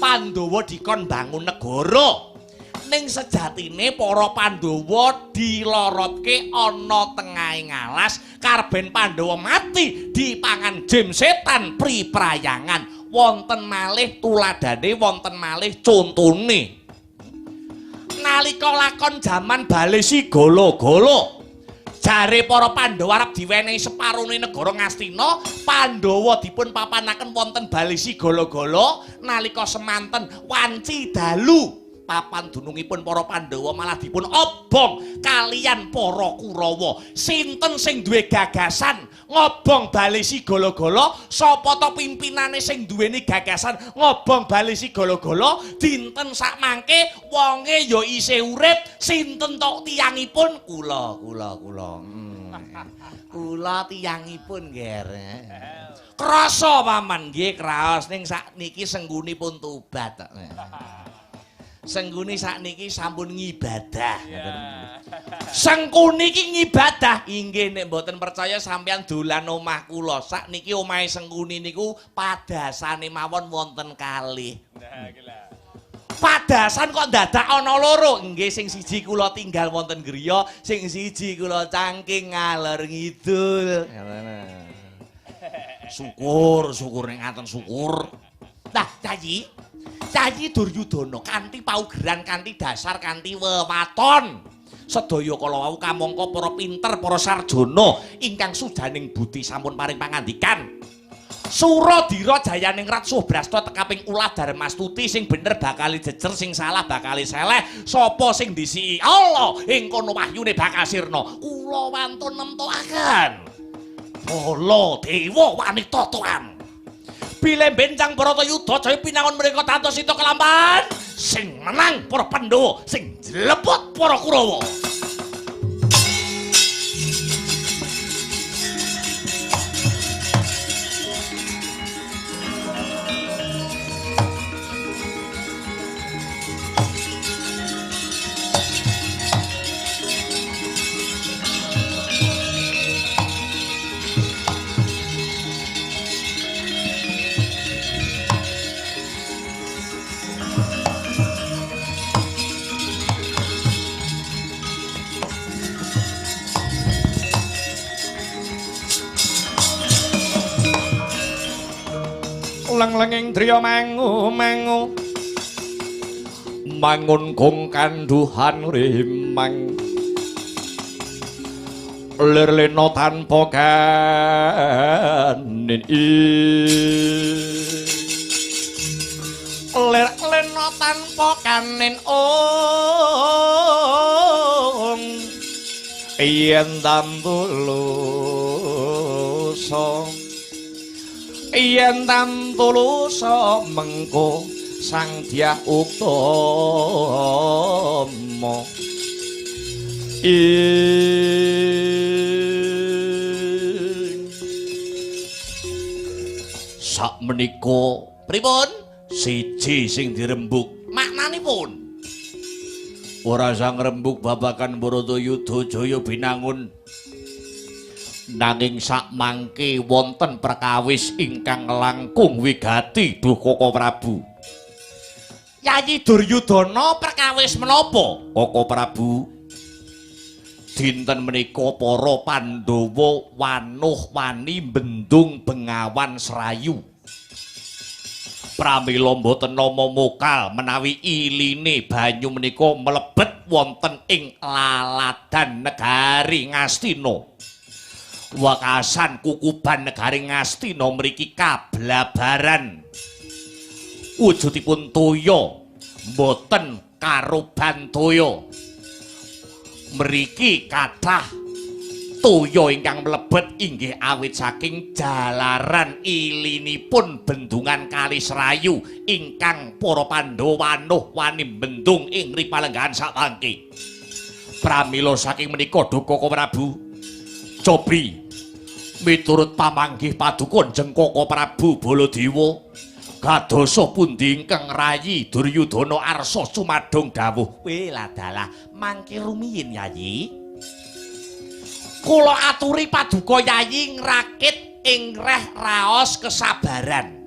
[SPEAKER 1] Pandhawa dikon bangun negara. Ning sejatine para Pandhawa diloropke ana tengahing alas, karben Pandhawa mati dipangan jim setan priprayangan. Wonten malih tuladhane, wonten malih contone. Nalika lakon jaman Balesi Gala-Gala, jare para Pandhawa arep diwenehi separone negara Ngastina, Pandhawa dipun papanaken wonten Balesi Gala-Gala nalika semanten wanci dalu. Papan dunungipun para Pandhawa malah dipun obong kalian para Kurawa. Sinten sing duwe gagasan ngobong Balesi Gala-Gala? Sapa ta pimpinane sing duweni gagasan ngobong Balesi Gala-Gala? Dinten sakmangke wonge ya isih urip. Sinten tok tiyangipun? Kula, kula, kula. Kula tiyangipun, Ger. Krasa paman nggih kraos ning sakniki sengkunipun tobat. Sengkuni sakniki sampun ngibadah. Sengkuni iki ngibadah. Inggih nek mboten percaya sampeyan dolan omah kula. Sakniki omahe Sengkuni niku padasane mawon wonten kalih. Padasan kok dadak ana loro. Nggih sing siji kula tinggal wonten griya, sing siji kula cangking ngalor ngidul. Syukur, syukur nek ngaten syukur. Nah, Yayi, Yayi Duryudana kanthi paugeran, kanthi dasar, kanthi wewaton. Sedaya kala wau kamangka para pinter, para sarjana ingkang sujaning budi sampun paring pangandikan. Suradira jayaningrat Subrasta tekaping ulah Darmastuti sing bener bakal jejer, sing salah bakal seleh. Sapa sing disiki Allah ing kono wahyune bakal sirna. Kula wantun nemtokaken Baladewa wanita tuan. Bilih bencang Bharatayuda jaya pinangun mereka tantos sita kelampan. Sing menang para Pandhawa, sing jleput para Kurawa.
[SPEAKER 3] Leng-lenging driya mangu-mangu mangun gong kanduhan rimang lir lena tanpa kanin
[SPEAKER 1] lir lena tanpa kanin ong
[SPEAKER 3] yen tantulusa yen tantulusa mengko Sang Dyah Utama ing sakmenika
[SPEAKER 1] pripun
[SPEAKER 3] siji sing dirembug
[SPEAKER 1] maknanipun
[SPEAKER 3] ora sang rembug babagan Bharatayuda jaya binangun nanging sakmangke wonten perkawis ingkang langkung wigati duh Koko Prabu.
[SPEAKER 1] Yayi Duryudana perkawis menapa?
[SPEAKER 3] Koko Prabu, dinten menika para Pandhawa wanuh wani bendung Bengawan Serayu. Pramila mboten nama mokal menawi iline banyu menika mlebet wonten ing laladan negari Ngastina. Wekasan kukuban negari Ngastina mriki kablabaran wujudipun toya mboten karoban toya. Mriki kathah toya ingkang mlebet inggih awit saking jalaran ilinipun bendungan Kali Serayu ingkang para Pandhawa wanuh wani bendung ing ripalenggahan samangke. Pramila saking menika duh Koko Prabu cobi Miturut pamanggih paduka Jengkaka Prabu Baladewa, kadosa pundi ingkang rayi Duryudana arsa sumadong dawuh?
[SPEAKER 1] Weladalah, mangke rumiyin Yayi. Kula aturi paduka Yayi ngrakit ing reh raos kesabaran.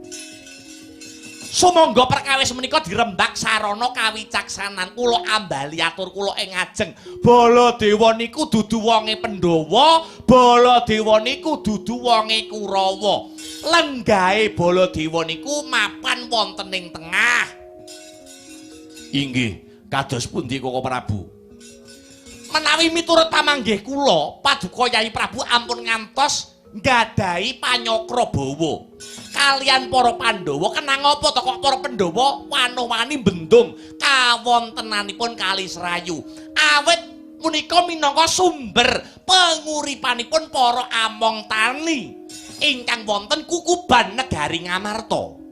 [SPEAKER 1] Sumangga perkawis menika dirembak sarana kawicaksanan. Kula ambali atur kula ing ngajeng. Baladewa niku dudu wonge Pandhawa, Baladewa niku dudu wonge Kurawa. Lenggahe Baladewa niku mapan wonten ing tengah.
[SPEAKER 3] Inggih, kados pundi Koko Prabu?
[SPEAKER 1] Menawi miturut pamanggih kula, paduka Yayi Prabu ampun ngantos nggadahi panyakra bawa kalian para Pandhawa. Kenang apa to kok para Pandhawa wano-wani bendung kawontenanipun Kali Serayu? Awit punika minangka sumber penguripanipun para among tani ingkang wonten kukuban negari Ngamarta.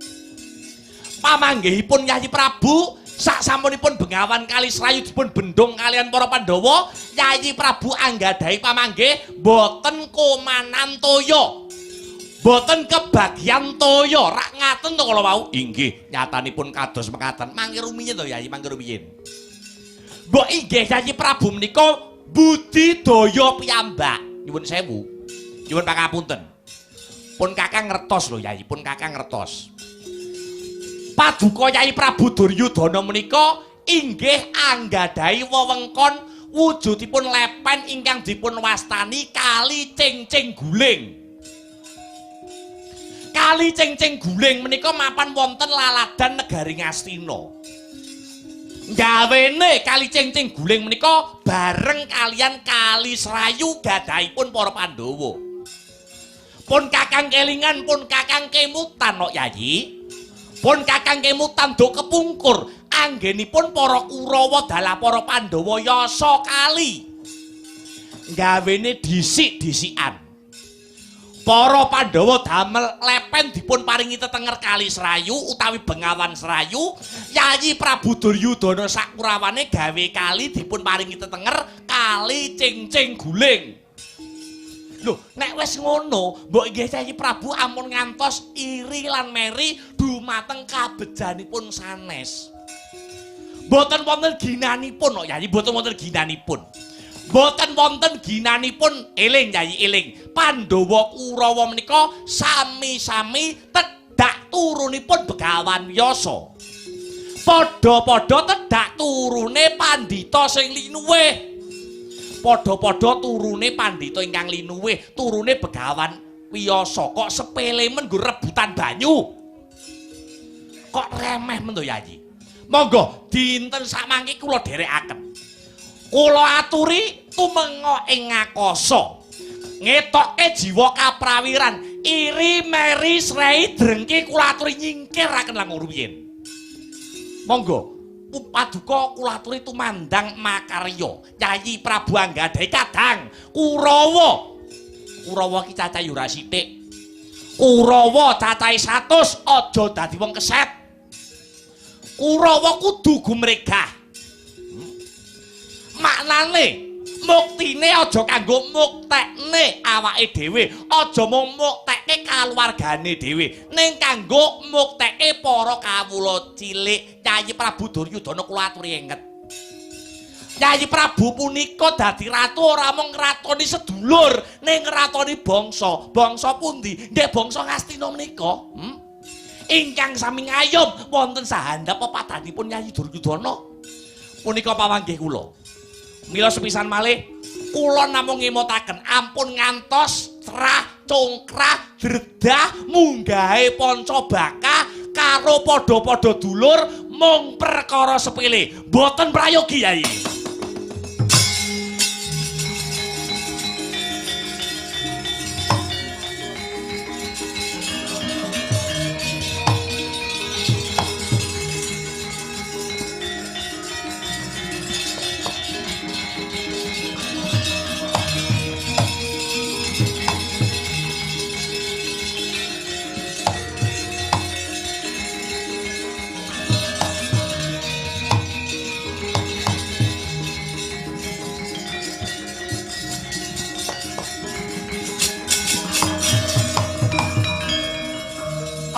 [SPEAKER 1] Pamanggihipun Yayi Prabu saksampunipun Bengawan Kali Serayu dipun bendung kalian para Pandhawa, Yayi Prabu anggadhahi pamanggih boten komanan toya, boten kebagian toya. Rak ngaten to kala wau?
[SPEAKER 3] Inggih, nyatanipun kados mekaten.
[SPEAKER 1] Mangke rumiyin to Yayi, mangke rumiyin. Mbok inggih Yayi Prabu menika budidaya piyambak. Nyuwun sewu, nyuwun pangapunten. Pun kakang ngertos lho Yayi, pun kakang ngertos. Paduka Yayi Prabu Duryudana menika inggih anggadhahi wewengkon wujudipun lepen ingkang dipun wastani Kali Cengceng Guling. Kali Cengceng Guling menika mapan wonten laladan negari Ngastina. Gawene Kali Cengceng Guling menika bareng kalian Kali Serayu gadhahipun para Pandhawa. Pun kakang kelingan, pun kakang kemutan kok Yayi. Pun kakang kemutan do kepungkur anggenipun para Kurawa dalah para Pandhawa yasa kali. Gawene dhisik-dhisikan. Para Pandhawa damel lepen dipun paringi tetenger Kali Serayu utawi Bengawan Serayu. Yayi Prabu Duryudana sakurawane gawe kali dipun paringi tetenger Kali Cengceng Guling. Lho, nek wis ngono, mbok inggih Yayi Prabu ampun ngantos iri lan meri dumateng kabejanipun sanes. Mboten wonten ginanipun kok Yayi, mboten wonten ginanipun. Mboten wonten ginanipun, eling Yayi, eling. Pandhawa Kurawa menika sami-sami tedhak turunipun Begawan Yasa. Padha-padha tedhak turune pandhita sing linuwih. Padha-padha turune pandhita ingkang linuwih, turune Begawan Wiyasa. Kok sepele men nggo rebutan banyu? Kok remeh men to Yayi? Monggo dinten samangke kula dherekaken. Kula aturi tumenga ing ngakasa. Ngetokke jiwa kaprawiran, iri meri srei drengki kula aturi nyingkiraken langkung rumiyin. Monggo paduka kula aturi tumandang makarya. Yayi Prabu anggadhahi kadang Kurawa. Kurawa ki cacahe ora sithik. Kurawa cacahe 100, aja dadi wong keset. Kurawa kudu gumregah. Maknane muktine aja kanggo muktekne awake dhewe, aja mung muktekke kaluwargane dhewe, ning kanggo muktekke para kawula cilik. Yayi Prabu Duryudana kula aturi inget. Yayi Prabu punika dadi ratu ora mung ngratoni sedulur, ning ngratoni bangsa. Bangsa pundi? Nggih bangsa Ngastina menika. Ingkang sami ngayom wonten sahandap pepadanipun Yayi Duryudana. Punika pamanggih kula. Mila sepisan malih kula namung ngemutaken ampun ngantos crah congkrah dredah munggahe panca baka karo padha-padha dulur mung perkara sepele. Mboten prayogi Yayi.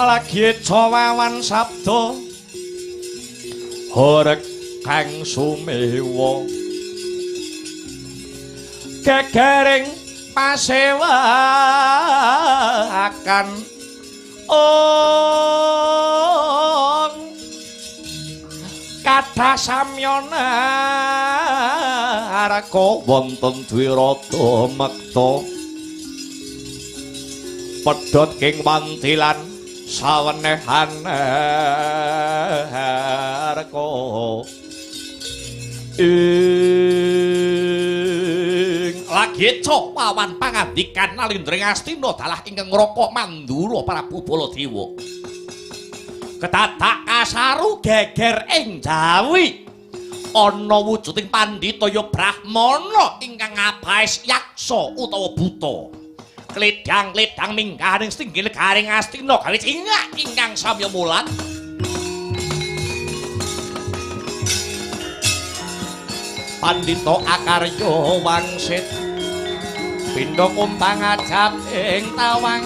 [SPEAKER 1] Lagi cawawan sabda horeg kang sumewa gegering pasewakan ong kathah samyana arka wonten Dwirata mekta pedhot king wantilan sawenehan arka ing lagi wawan pangandikan nalindring Astina dalah ingkang ngrokok Mandura Prabu Baladewa kedadak kasaru geger ing Jawi ana wujuding pandhita ya brahmana ingkang ngabaes yaksa utawa buta kledang-kledang minggahaning singgil garing Astina gawe cingak ingkang samya mulat. Pandhita akarya wangsit pindha kumpang ajab ing tawang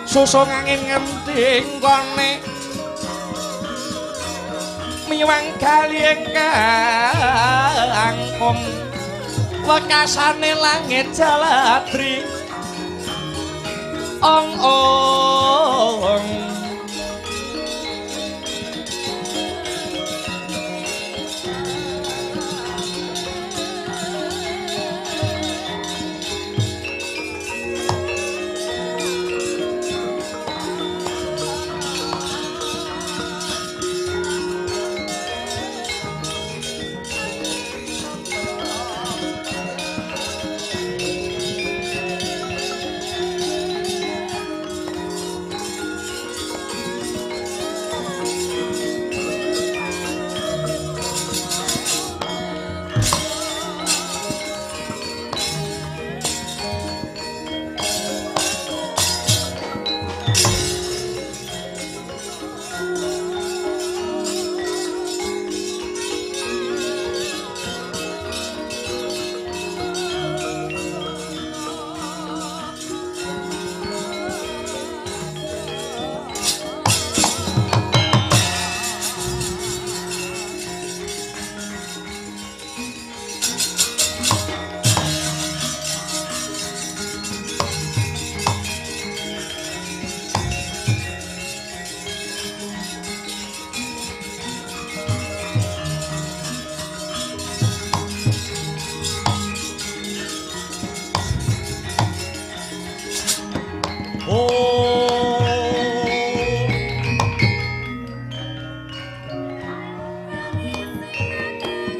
[SPEAKER 1] susung angin ngendi nggone miwang kali ingkang wekasane langit jaladri ong ong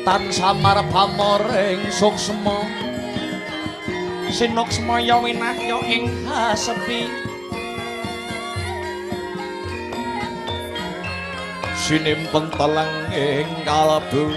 [SPEAKER 1] tan samar pamoring suksma sinuksmaya winahya ing hasepi sinimpen teleng ing kalebu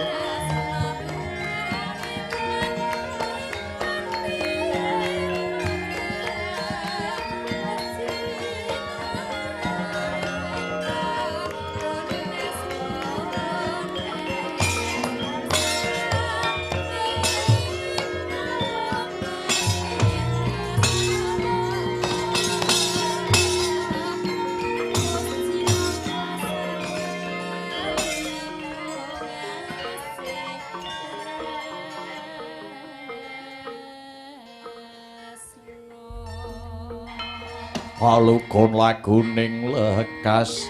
[SPEAKER 1] palugon laguning lekas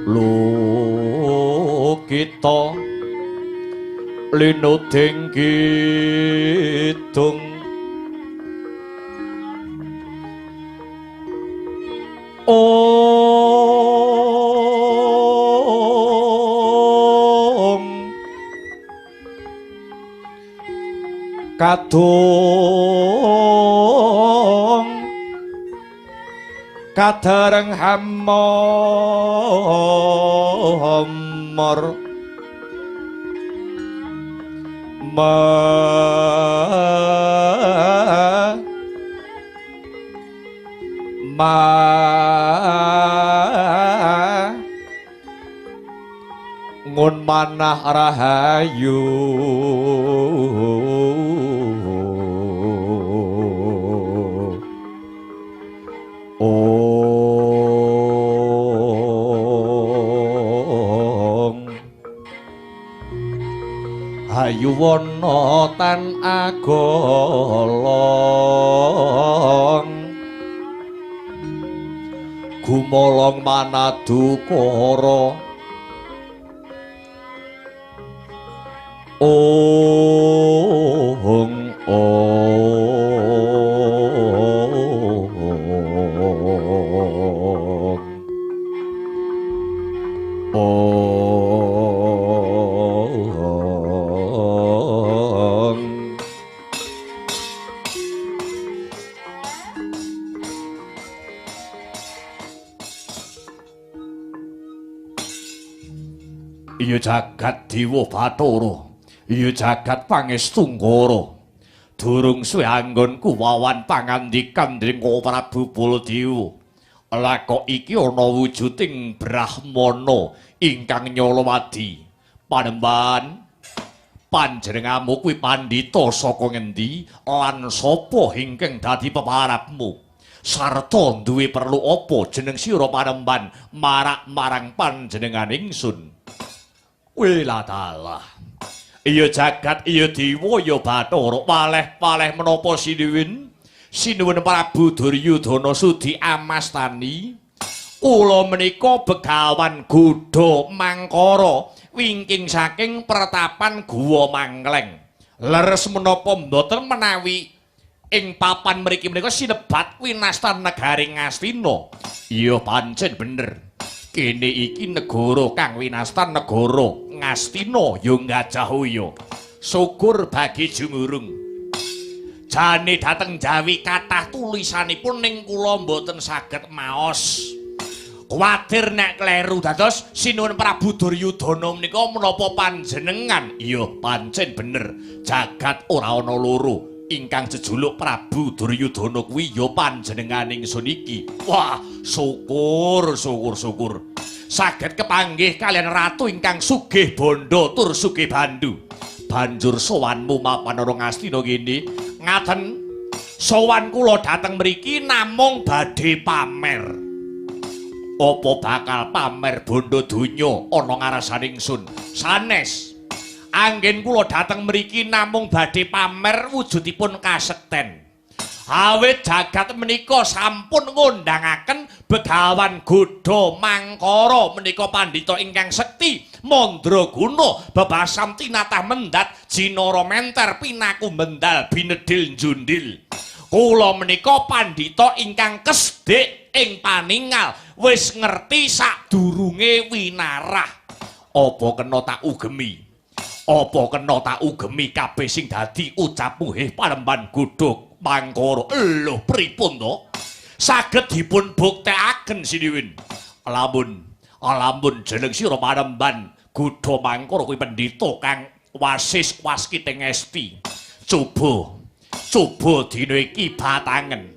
[SPEAKER 1] lukita linuding kidung om kadung kadareng hamor ma ma
[SPEAKER 3] Wangun manah rahayu. Ong hayu wana tan agolong gumolong manadukara. Ong ong ong. Iya jagat dewa Bathara, iya jagat pangestungkara. Durung suwe anggonku wawan pangandikan dening Prabu Baladewa. Lah kok iki ana wujuding brahmana ingkang nyalawadi. Panembahan, panjenenganmu kuwi pandhita saka ngendi lan sapa ingkang dadi peparapmu? Sarta duwe perlu apa jeneng sira panembahan marak marang panjenengan ingsun? Wiladalah. Iya jagat, iya dewa, iya Bathara. Waleh-waleh menapa sinuwun? Sinuwun Prabu Duryudana sudi amastani. Kula menika Begawan Gudha Mangkara wingking saking pertapan Guwa Mangkleng. Leres menapa mboten menawi ing papan mriki menika sinebat winastan negari Ngastina? Iya pancen bener. Kene iki negara kang winastan negara Ngastina ya Gajahaya. Syukur bagi jumurung. Jane dhateng Jawi kathah tulisanipun ning kula mboten saged maos. Kuwatir nek kleru dados sinuwun Prabu Duryudana menika menapa panjenengan? Iya pancen bener. Jagat ora ana loro. Ingkang jejuluk Prabu Duryudana kuwi ya panjenengan ingsun iki. Wah, syukur syukur syukur. Saged kepanggih kalian ratu ingkang sugih bondo tur sugih bandu. Banjur sowanmu mapan ana Ngastina kene. Ngaten, sowan kula dhateng mriki namung badhe pamer. Apa bakal pamer bondo donya ana ngarasane ingsun? Sanes. Anggen kula dhateng mriki namung badhe pamer wujudipun kasekten. Awit jagat menika sampun ngondangaken Begawan Gudha Mangkara menika pandhita ingkang sekti mandraguna bebasan tinatah mendhat jinara menter pinaku mendal binedhil njundil. Kula menika pandhita ingkang kesdik ing paningal wis ngerti sadurunge winarah. Apa kena tak ugemi? Apa kena tak ugemi kabeh sing dadi ucapmu heh Panembahan Gudha Mangkara? Lho pripun to? Saged dipun buktekaken sinuwun. Lamun lamun jeneng sira Panembahan Gudha Mangkara kuwi pendhita kang wasis waskiteng esti. Coba coba dina iki batangen.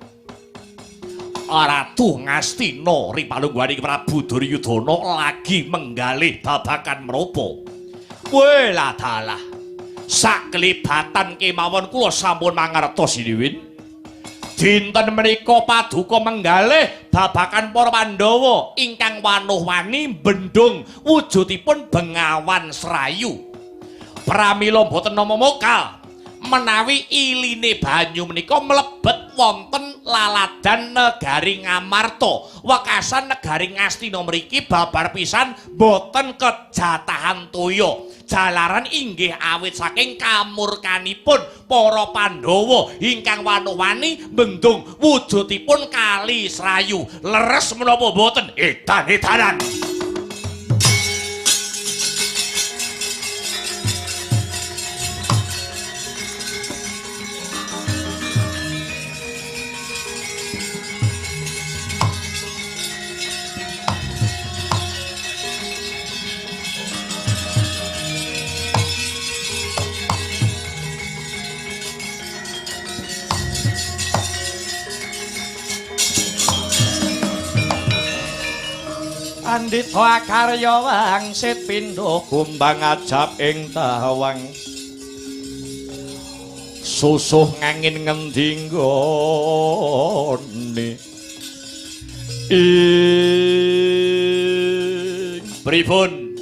[SPEAKER 3] Ratu Ngastina ripalungguhaning Prabu Duryudana lagi menggalih babagan menapa? Weladalah. Saklibatan kemawon kula sampun mangertos sinuwun. Dinten menika paduka menggalih babagan para Pandhawa ingkang wanuh-wani bendung wujudipun Bengawan Serayu. Pramila boten nama mokal menawi iline banyu menika mlebet wonten laladan negari Ngamarta. Wekasan negari Ngastina mriki babar pisan boten kejatahan toya. Jalaran inggih awit saking kamurkanipun para Pandhawa ingkang wanuh-wani bendung wujudipun Kali Serayu. Leres menapa boten? Edan-edanan. Pandhita akarya wangsit pindha kumbang ajab ing tawang. Susuh ngangin ngendi nggone. Ing
[SPEAKER 1] pripun?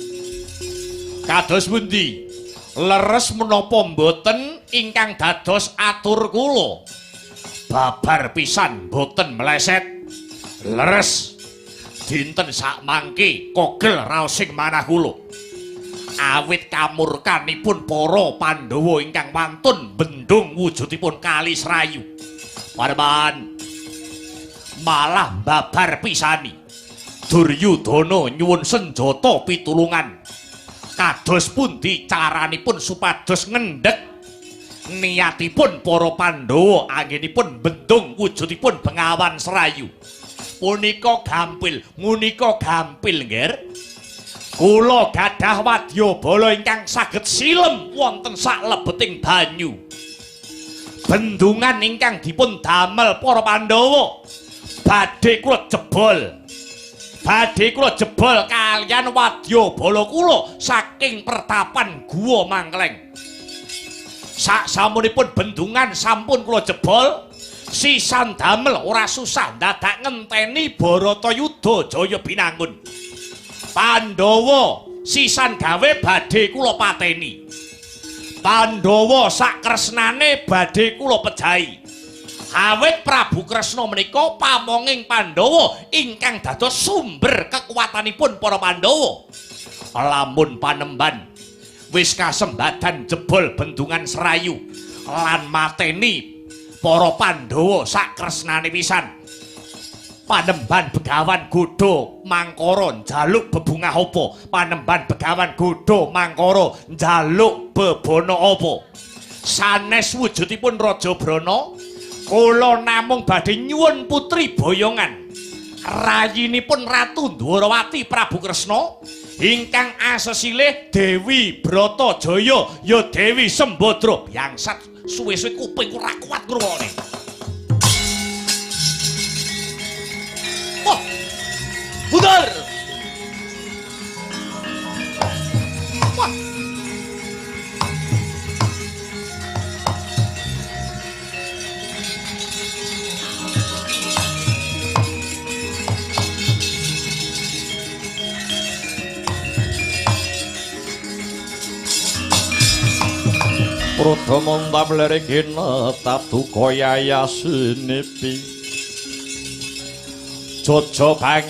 [SPEAKER 1] Kados pundi? Leres menapa mboten ingkang dados atur kula? Babar pisan mboten meleset. Leres. Dinten sakmangke kogel raosing manah kula. Awit kamurkanipun para Pandhawa ingkang wantun bendung wujudipun Kali Serayu. Panembahan malah babar pisani. Duryudana nyuwun senjata pitulungan. Kados pundi caranipun supados ngendhek niatipun para Pandhawa anggenipun bendung wujudipun Bengawan Serayu. Punika gampil, ngunika gampil nggih. Kula gadah wadyabala ingkang saged silem wonten saklebeting banyu. Bendungan ingkang dipun damel para Pandhawa badhe kula jebol. Badhe kula jebol kaliyan wadyabala kula saking pertapan Guwa Mangkleng. Saksamunipun bendungan sampun kula jebol, sisan damel ora susah dadak ngenteni Bharatayuda Jaya Binangun. Pandhawa sisan gawe badhe kula pateni. Pandhawa sak kresnane badhe kula pejahi. Awit Prabu Kresna menika pamonging Pandhawa ingkang dados sumber kekuatanipun para Pandhawa. Lamun panemban wis kasembadan jebol bendungan Serayu lan mateni para Pandhawa sak kresnane pisan. Panemban Begawan Godha Mangkara njaluk bebungah apa? Panemban Begawan Godha Mangkara njaluk bebana apa? Sanes wujudipun Raja Brana, kula namung badhe nyuwun putri boyongan. Rayinipun Ratu Ndwarawati Prabu Kresna ingkang asesilih Dewi Bratajaya ya Dewi Sembadra. Biangsat suwe-suwe kupingku ora kuat ngrungokne. Wah. Mundur. Wah.
[SPEAKER 3] Pradha mondap lirik netap duka yayasinipi. Jojo kang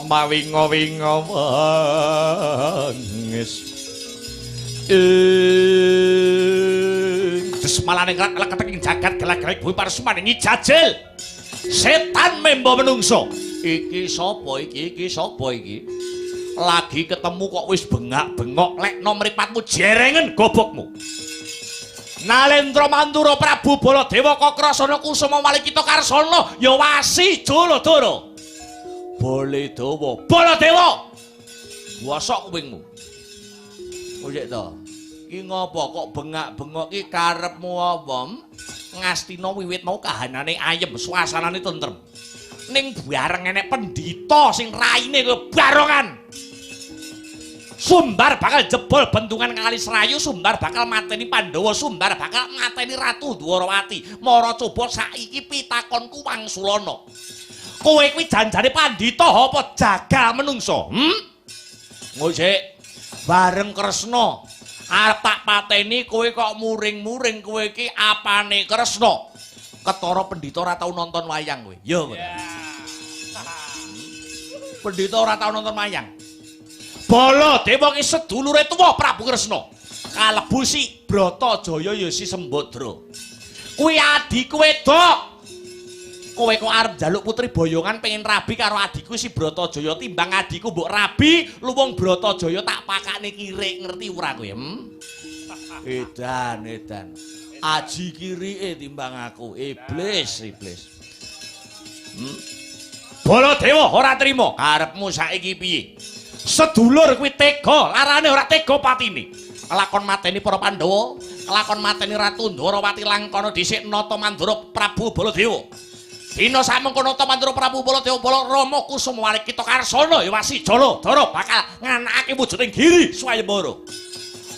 [SPEAKER 3] mawinga-winga wengis.
[SPEAKER 1] Ing desmalane nglek-lek ing jagat gelak-gelek bumi parsuman ngijajil. Setan membo menungso. Iki sapa iki? Iki sapa iki? Lagi ketemu kok wis bengak-bengok lekno mripatmu jerengen gobokmu. Nalendra Mandura Prabu Baladewa Kakrasana Kusuma Walikita Karsana ya wasi Jaladara. Baladewa, Baladewa. Bosok kupingmu. Oyek to. Ki ngopo kok bengak-bengok ki karepmu apa? Ngastina wiwit mau kahanane ayem, suasanane tentrem. Ning bareng enek pendhita sing raine kaya barongan. Sumbar bakal jebol bendungan Kali Serayu, Sumbar bakal mateni Pandhawa, Sumbar bakal mateni Ratu Dwarawati. Mara coba saiki pitakonku wangsulana. Kowe kuwi janjane pandhita apa jagal menungso? Ngocek bareng Kresna arep tak pateni kowe kok muring-muring kowe iki apane Kresna? Ketara pendhita ora tau nonton wayang kowe. Ya mboten. Pendhita ora tau nonton wayang. Baladewa ki sedulure tuwa Prabu Kresna. Kalebu si Bratajaya ya si Sembadra. Kuwi adhiku wedok. Kowe kok arep njaluk putri boyongan pengen rabi karo adhiku si Bratajaya timbang adhiku mbok rabi luwung Bratajaya tak pakakne kirik ngerti ora kowe? Edan, edan. Aji kirike timbang aku. Iblis, iblis. Baladewa ora trima. Karepmu saiki piye? Sedulur kuwi tega, larane ora tega patine. Kelakon mateni para Pandhawa, kelakon mateni Ratu Ndwarawati langkana dhisik nata mandura Prabu Baladewa. Dina samengkono ta Mandura Prabu Baladewa Bala Rama Kusuma Walikita Karsana ya Wasijala Dara bakal nganakake wujuding giri swayembara.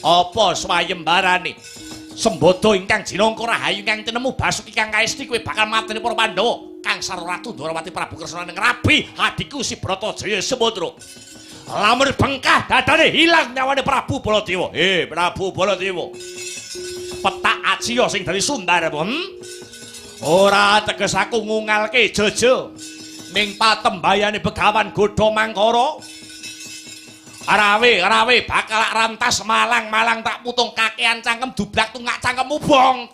[SPEAKER 1] Apa swayembarane? Sembada ingkang jinangka rahayu ingkang tinemu Basuki kang kaesti kowe bakal mateni para Pandhawa. Kang Sarwa Ratu Ndwarawati Prabu Kresna ning rabi adhiku si Bratajaya Sembadra. Lamun bengkah dadane hilang nyawane Prabu Baladewa. Prabu Baladewa. Petak ajiya sing dadi sundar apa? Ora teges aku ngungalke jojo ning patembayane Begawan Godha Mangkara. Rawe-rawe bakal rantas malang-malang tak putung kakean cangkem dublak tungak cangkemmu bong.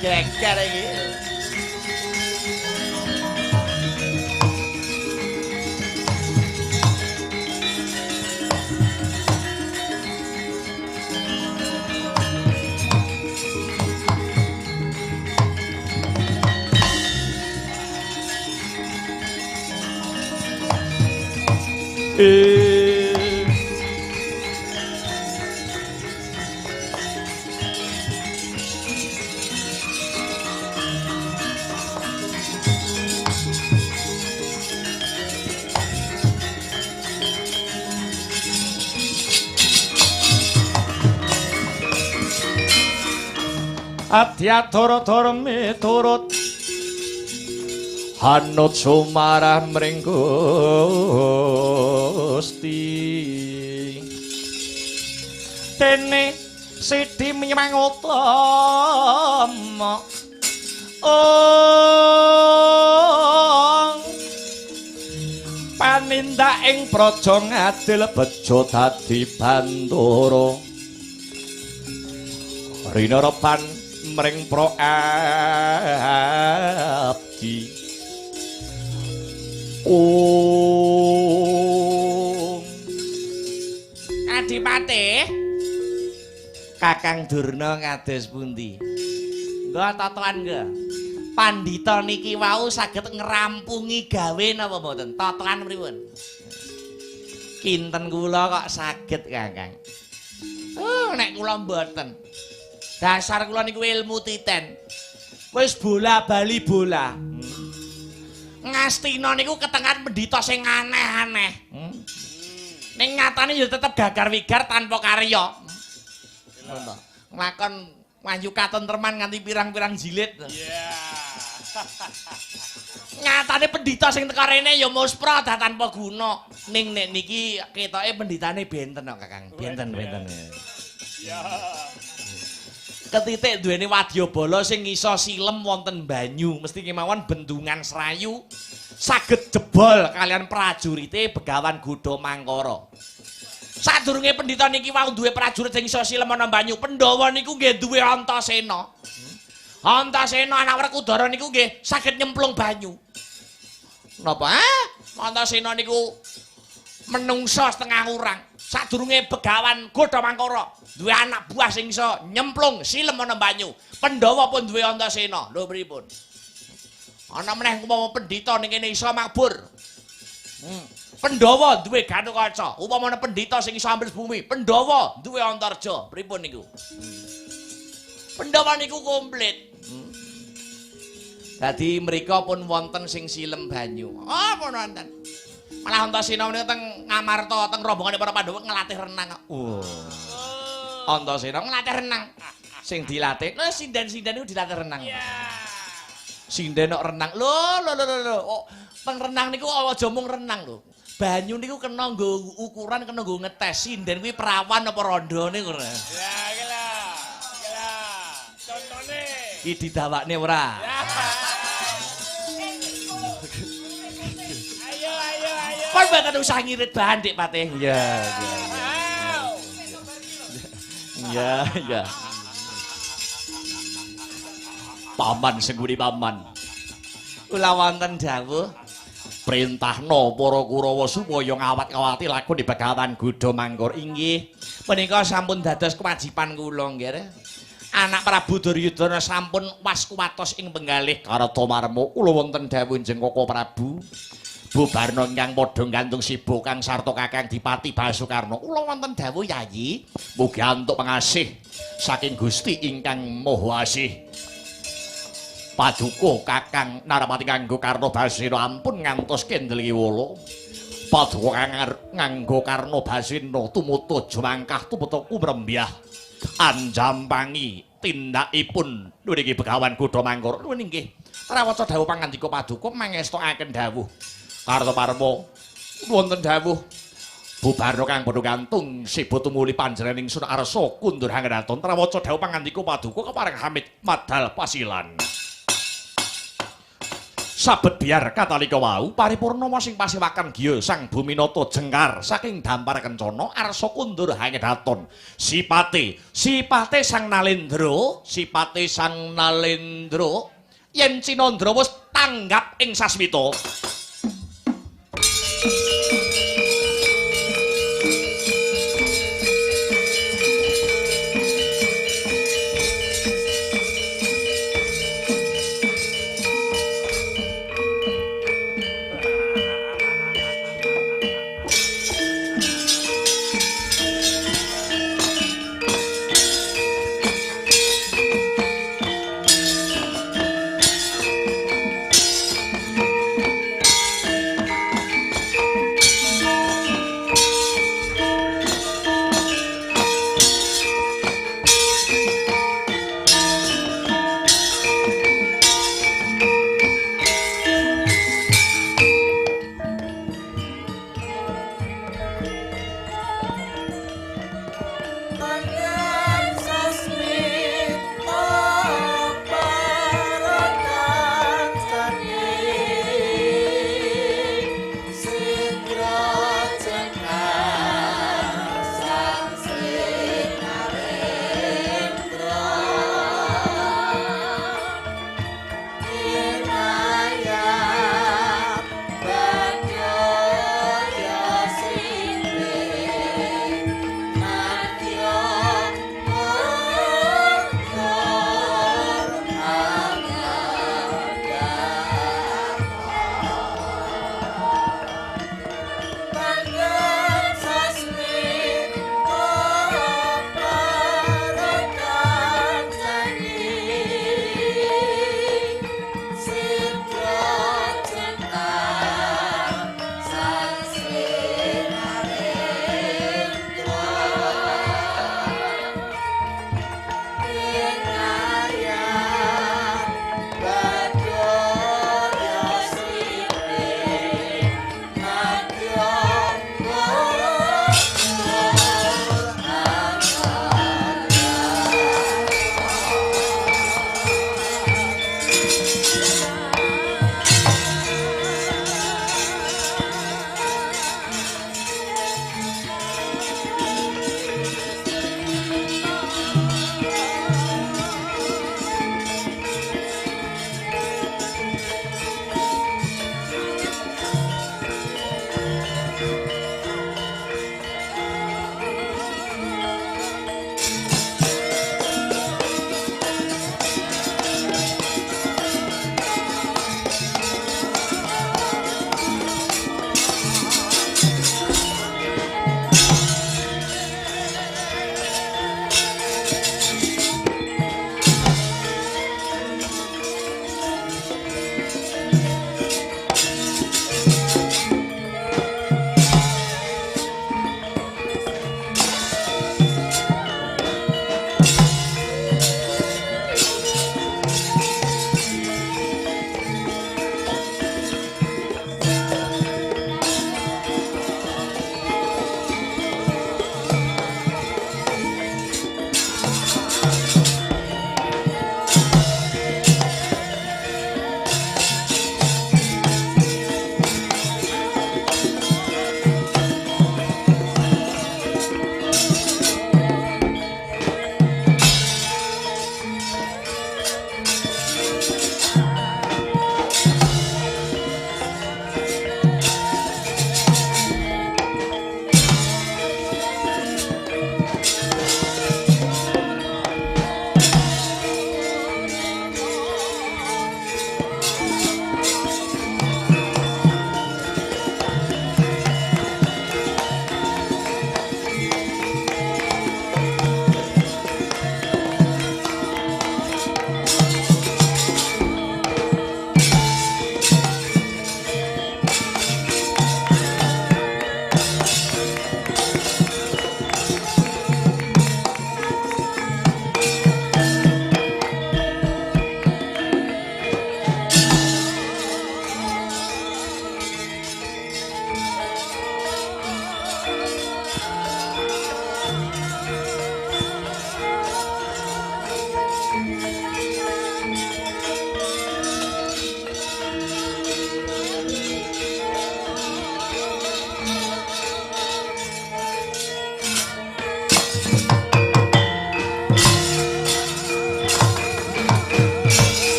[SPEAKER 1] Geger iki.
[SPEAKER 3] Adhyadara dara miturut hanut sumarah mring Gusti. Dene sidi menyang utama panindak ing praja ngadil bejo dadi bandara rinarepan mring pro abdi. Om
[SPEAKER 1] Adipati Kakang Durna kados pundi? Nggo totoan nggo. Pandhita niki wau saged ngrampungi gawe napa mboten? Totoan pripun? Kinten kula kok saged, Kakang. Nek kula mboten. Dasar kula niku ilmu titen. Wis bola-bali bola. Ngastina niku ketengan pendhita sing aneh-aneh. Ning nyatane ya tetep gagar-wigar tanpa karya. Ngono. Nglakon wayu katentreman nganti pirang-pirang jilid.
[SPEAKER 2] Iya.
[SPEAKER 1] Nyatane pendhita sing teka rene ya muspra dah tanpa guna. Ning nek niki ketoke pendhitane benten kok, Kakang. Benten-benten.
[SPEAKER 2] Iya.
[SPEAKER 1] Ketitik duweni wadyabala sing iso silem wonten banyu, mesti kemawon bendungan Serayu saged jebol kalian prajurite Begawan Godha Mangkara. Sadurunge pendhita niki wau duwe prajurit sing iso silem ana banyu, Pandhawa niku nggih duwe Antasena. Antasena anak Werkudara niku nggih saged nyemplung banyu. Napa? Antasena niku menungso setengah urang. Sadurunge Begawan Godha Mangkara duwe anak buah sing iso nyemplung silem ana banyu. Pandhawa pun duwe Antasena. Lho pripun? Ana meneh umpama pendhita ning kene iso mabur. Pandhawa duwe Gatotkaca. Upama ana pendhita sing iso ambles bumi, Pandhawa duwe Antarja. Pripun niku? Pandhawa niku komplit. Dadi mriko pun wonten sing silem banyu. Oh, pun wonten. Malah Antasena menika teng Ngamarta, teng rombongane para Pandhawa ngelatih renang kok.
[SPEAKER 3] Oh.
[SPEAKER 1] Antasena ngelatih renang. Sing dilatih, lho sinden-sinden niku dilatih renang. Sinden kok renang. Lho lho lho lho. Oh, teng renang niku aja mung renang lho. Banyu niku kena nggo ukuran, kena nggo ngetes sinden kuwi perawan apa rondo niku.
[SPEAKER 2] Ya, iki lho. Iki lho. Contone.
[SPEAKER 1] Iki didawakne ora? Kon mboten usah ngirit bahan, Dik Patih.
[SPEAKER 3] Iya, iya. Iya, iya. Paman Sengkuni paman.
[SPEAKER 1] Kula wonten dawuh
[SPEAKER 3] printahna para Kurawa supaya ngawat-ngawati lakon di Begawan Godha Mangkara.
[SPEAKER 1] Inggih, menika sampun dados kewajiban kula nggih. Anak Prabu Duryudana sampun was kuwatos ing penggalih
[SPEAKER 3] Kartamarma. Kula wonten dawuh Jeng Koko Prabu. Bubarna ingkang padha gantung sibo kang sarta Kakang Dipati Basukarna. Kula wonten dawuh Yayi, mugi antuk pengasih saking Gusti ingkang Maha Asih. Paduka Kakang Narapati nganggo Karna Basena ampun ngantos kendel kiwala. Paduka kang nganggo Karna Basena tumutu jumangkah tumutu kumrembyah anjampangi tindakipun niki Begawan Kutha Mangkara. Nuwun inggih. Trawaca dawuh pangandika paduka mangestokaken dawuh. Kartoparma wonten dawuh bubarna kang padha gantung sibo tumuli panjenenganing ingsun arsa kundur hangraton. Trawaca dawuh pangandika paduka kepareng Hamid madal pasilan. Sabet biar katalika wau paripurna sing pasewakan giya Sang Buminata jengkar saking dampar kencana arsa kundur hangedaton. Sipate, sipate Sang Nalendra, sipate Sang Nalendra yen Cinandra wis tanggap ing sasmita.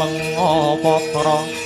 [SPEAKER 4] Lenga patra.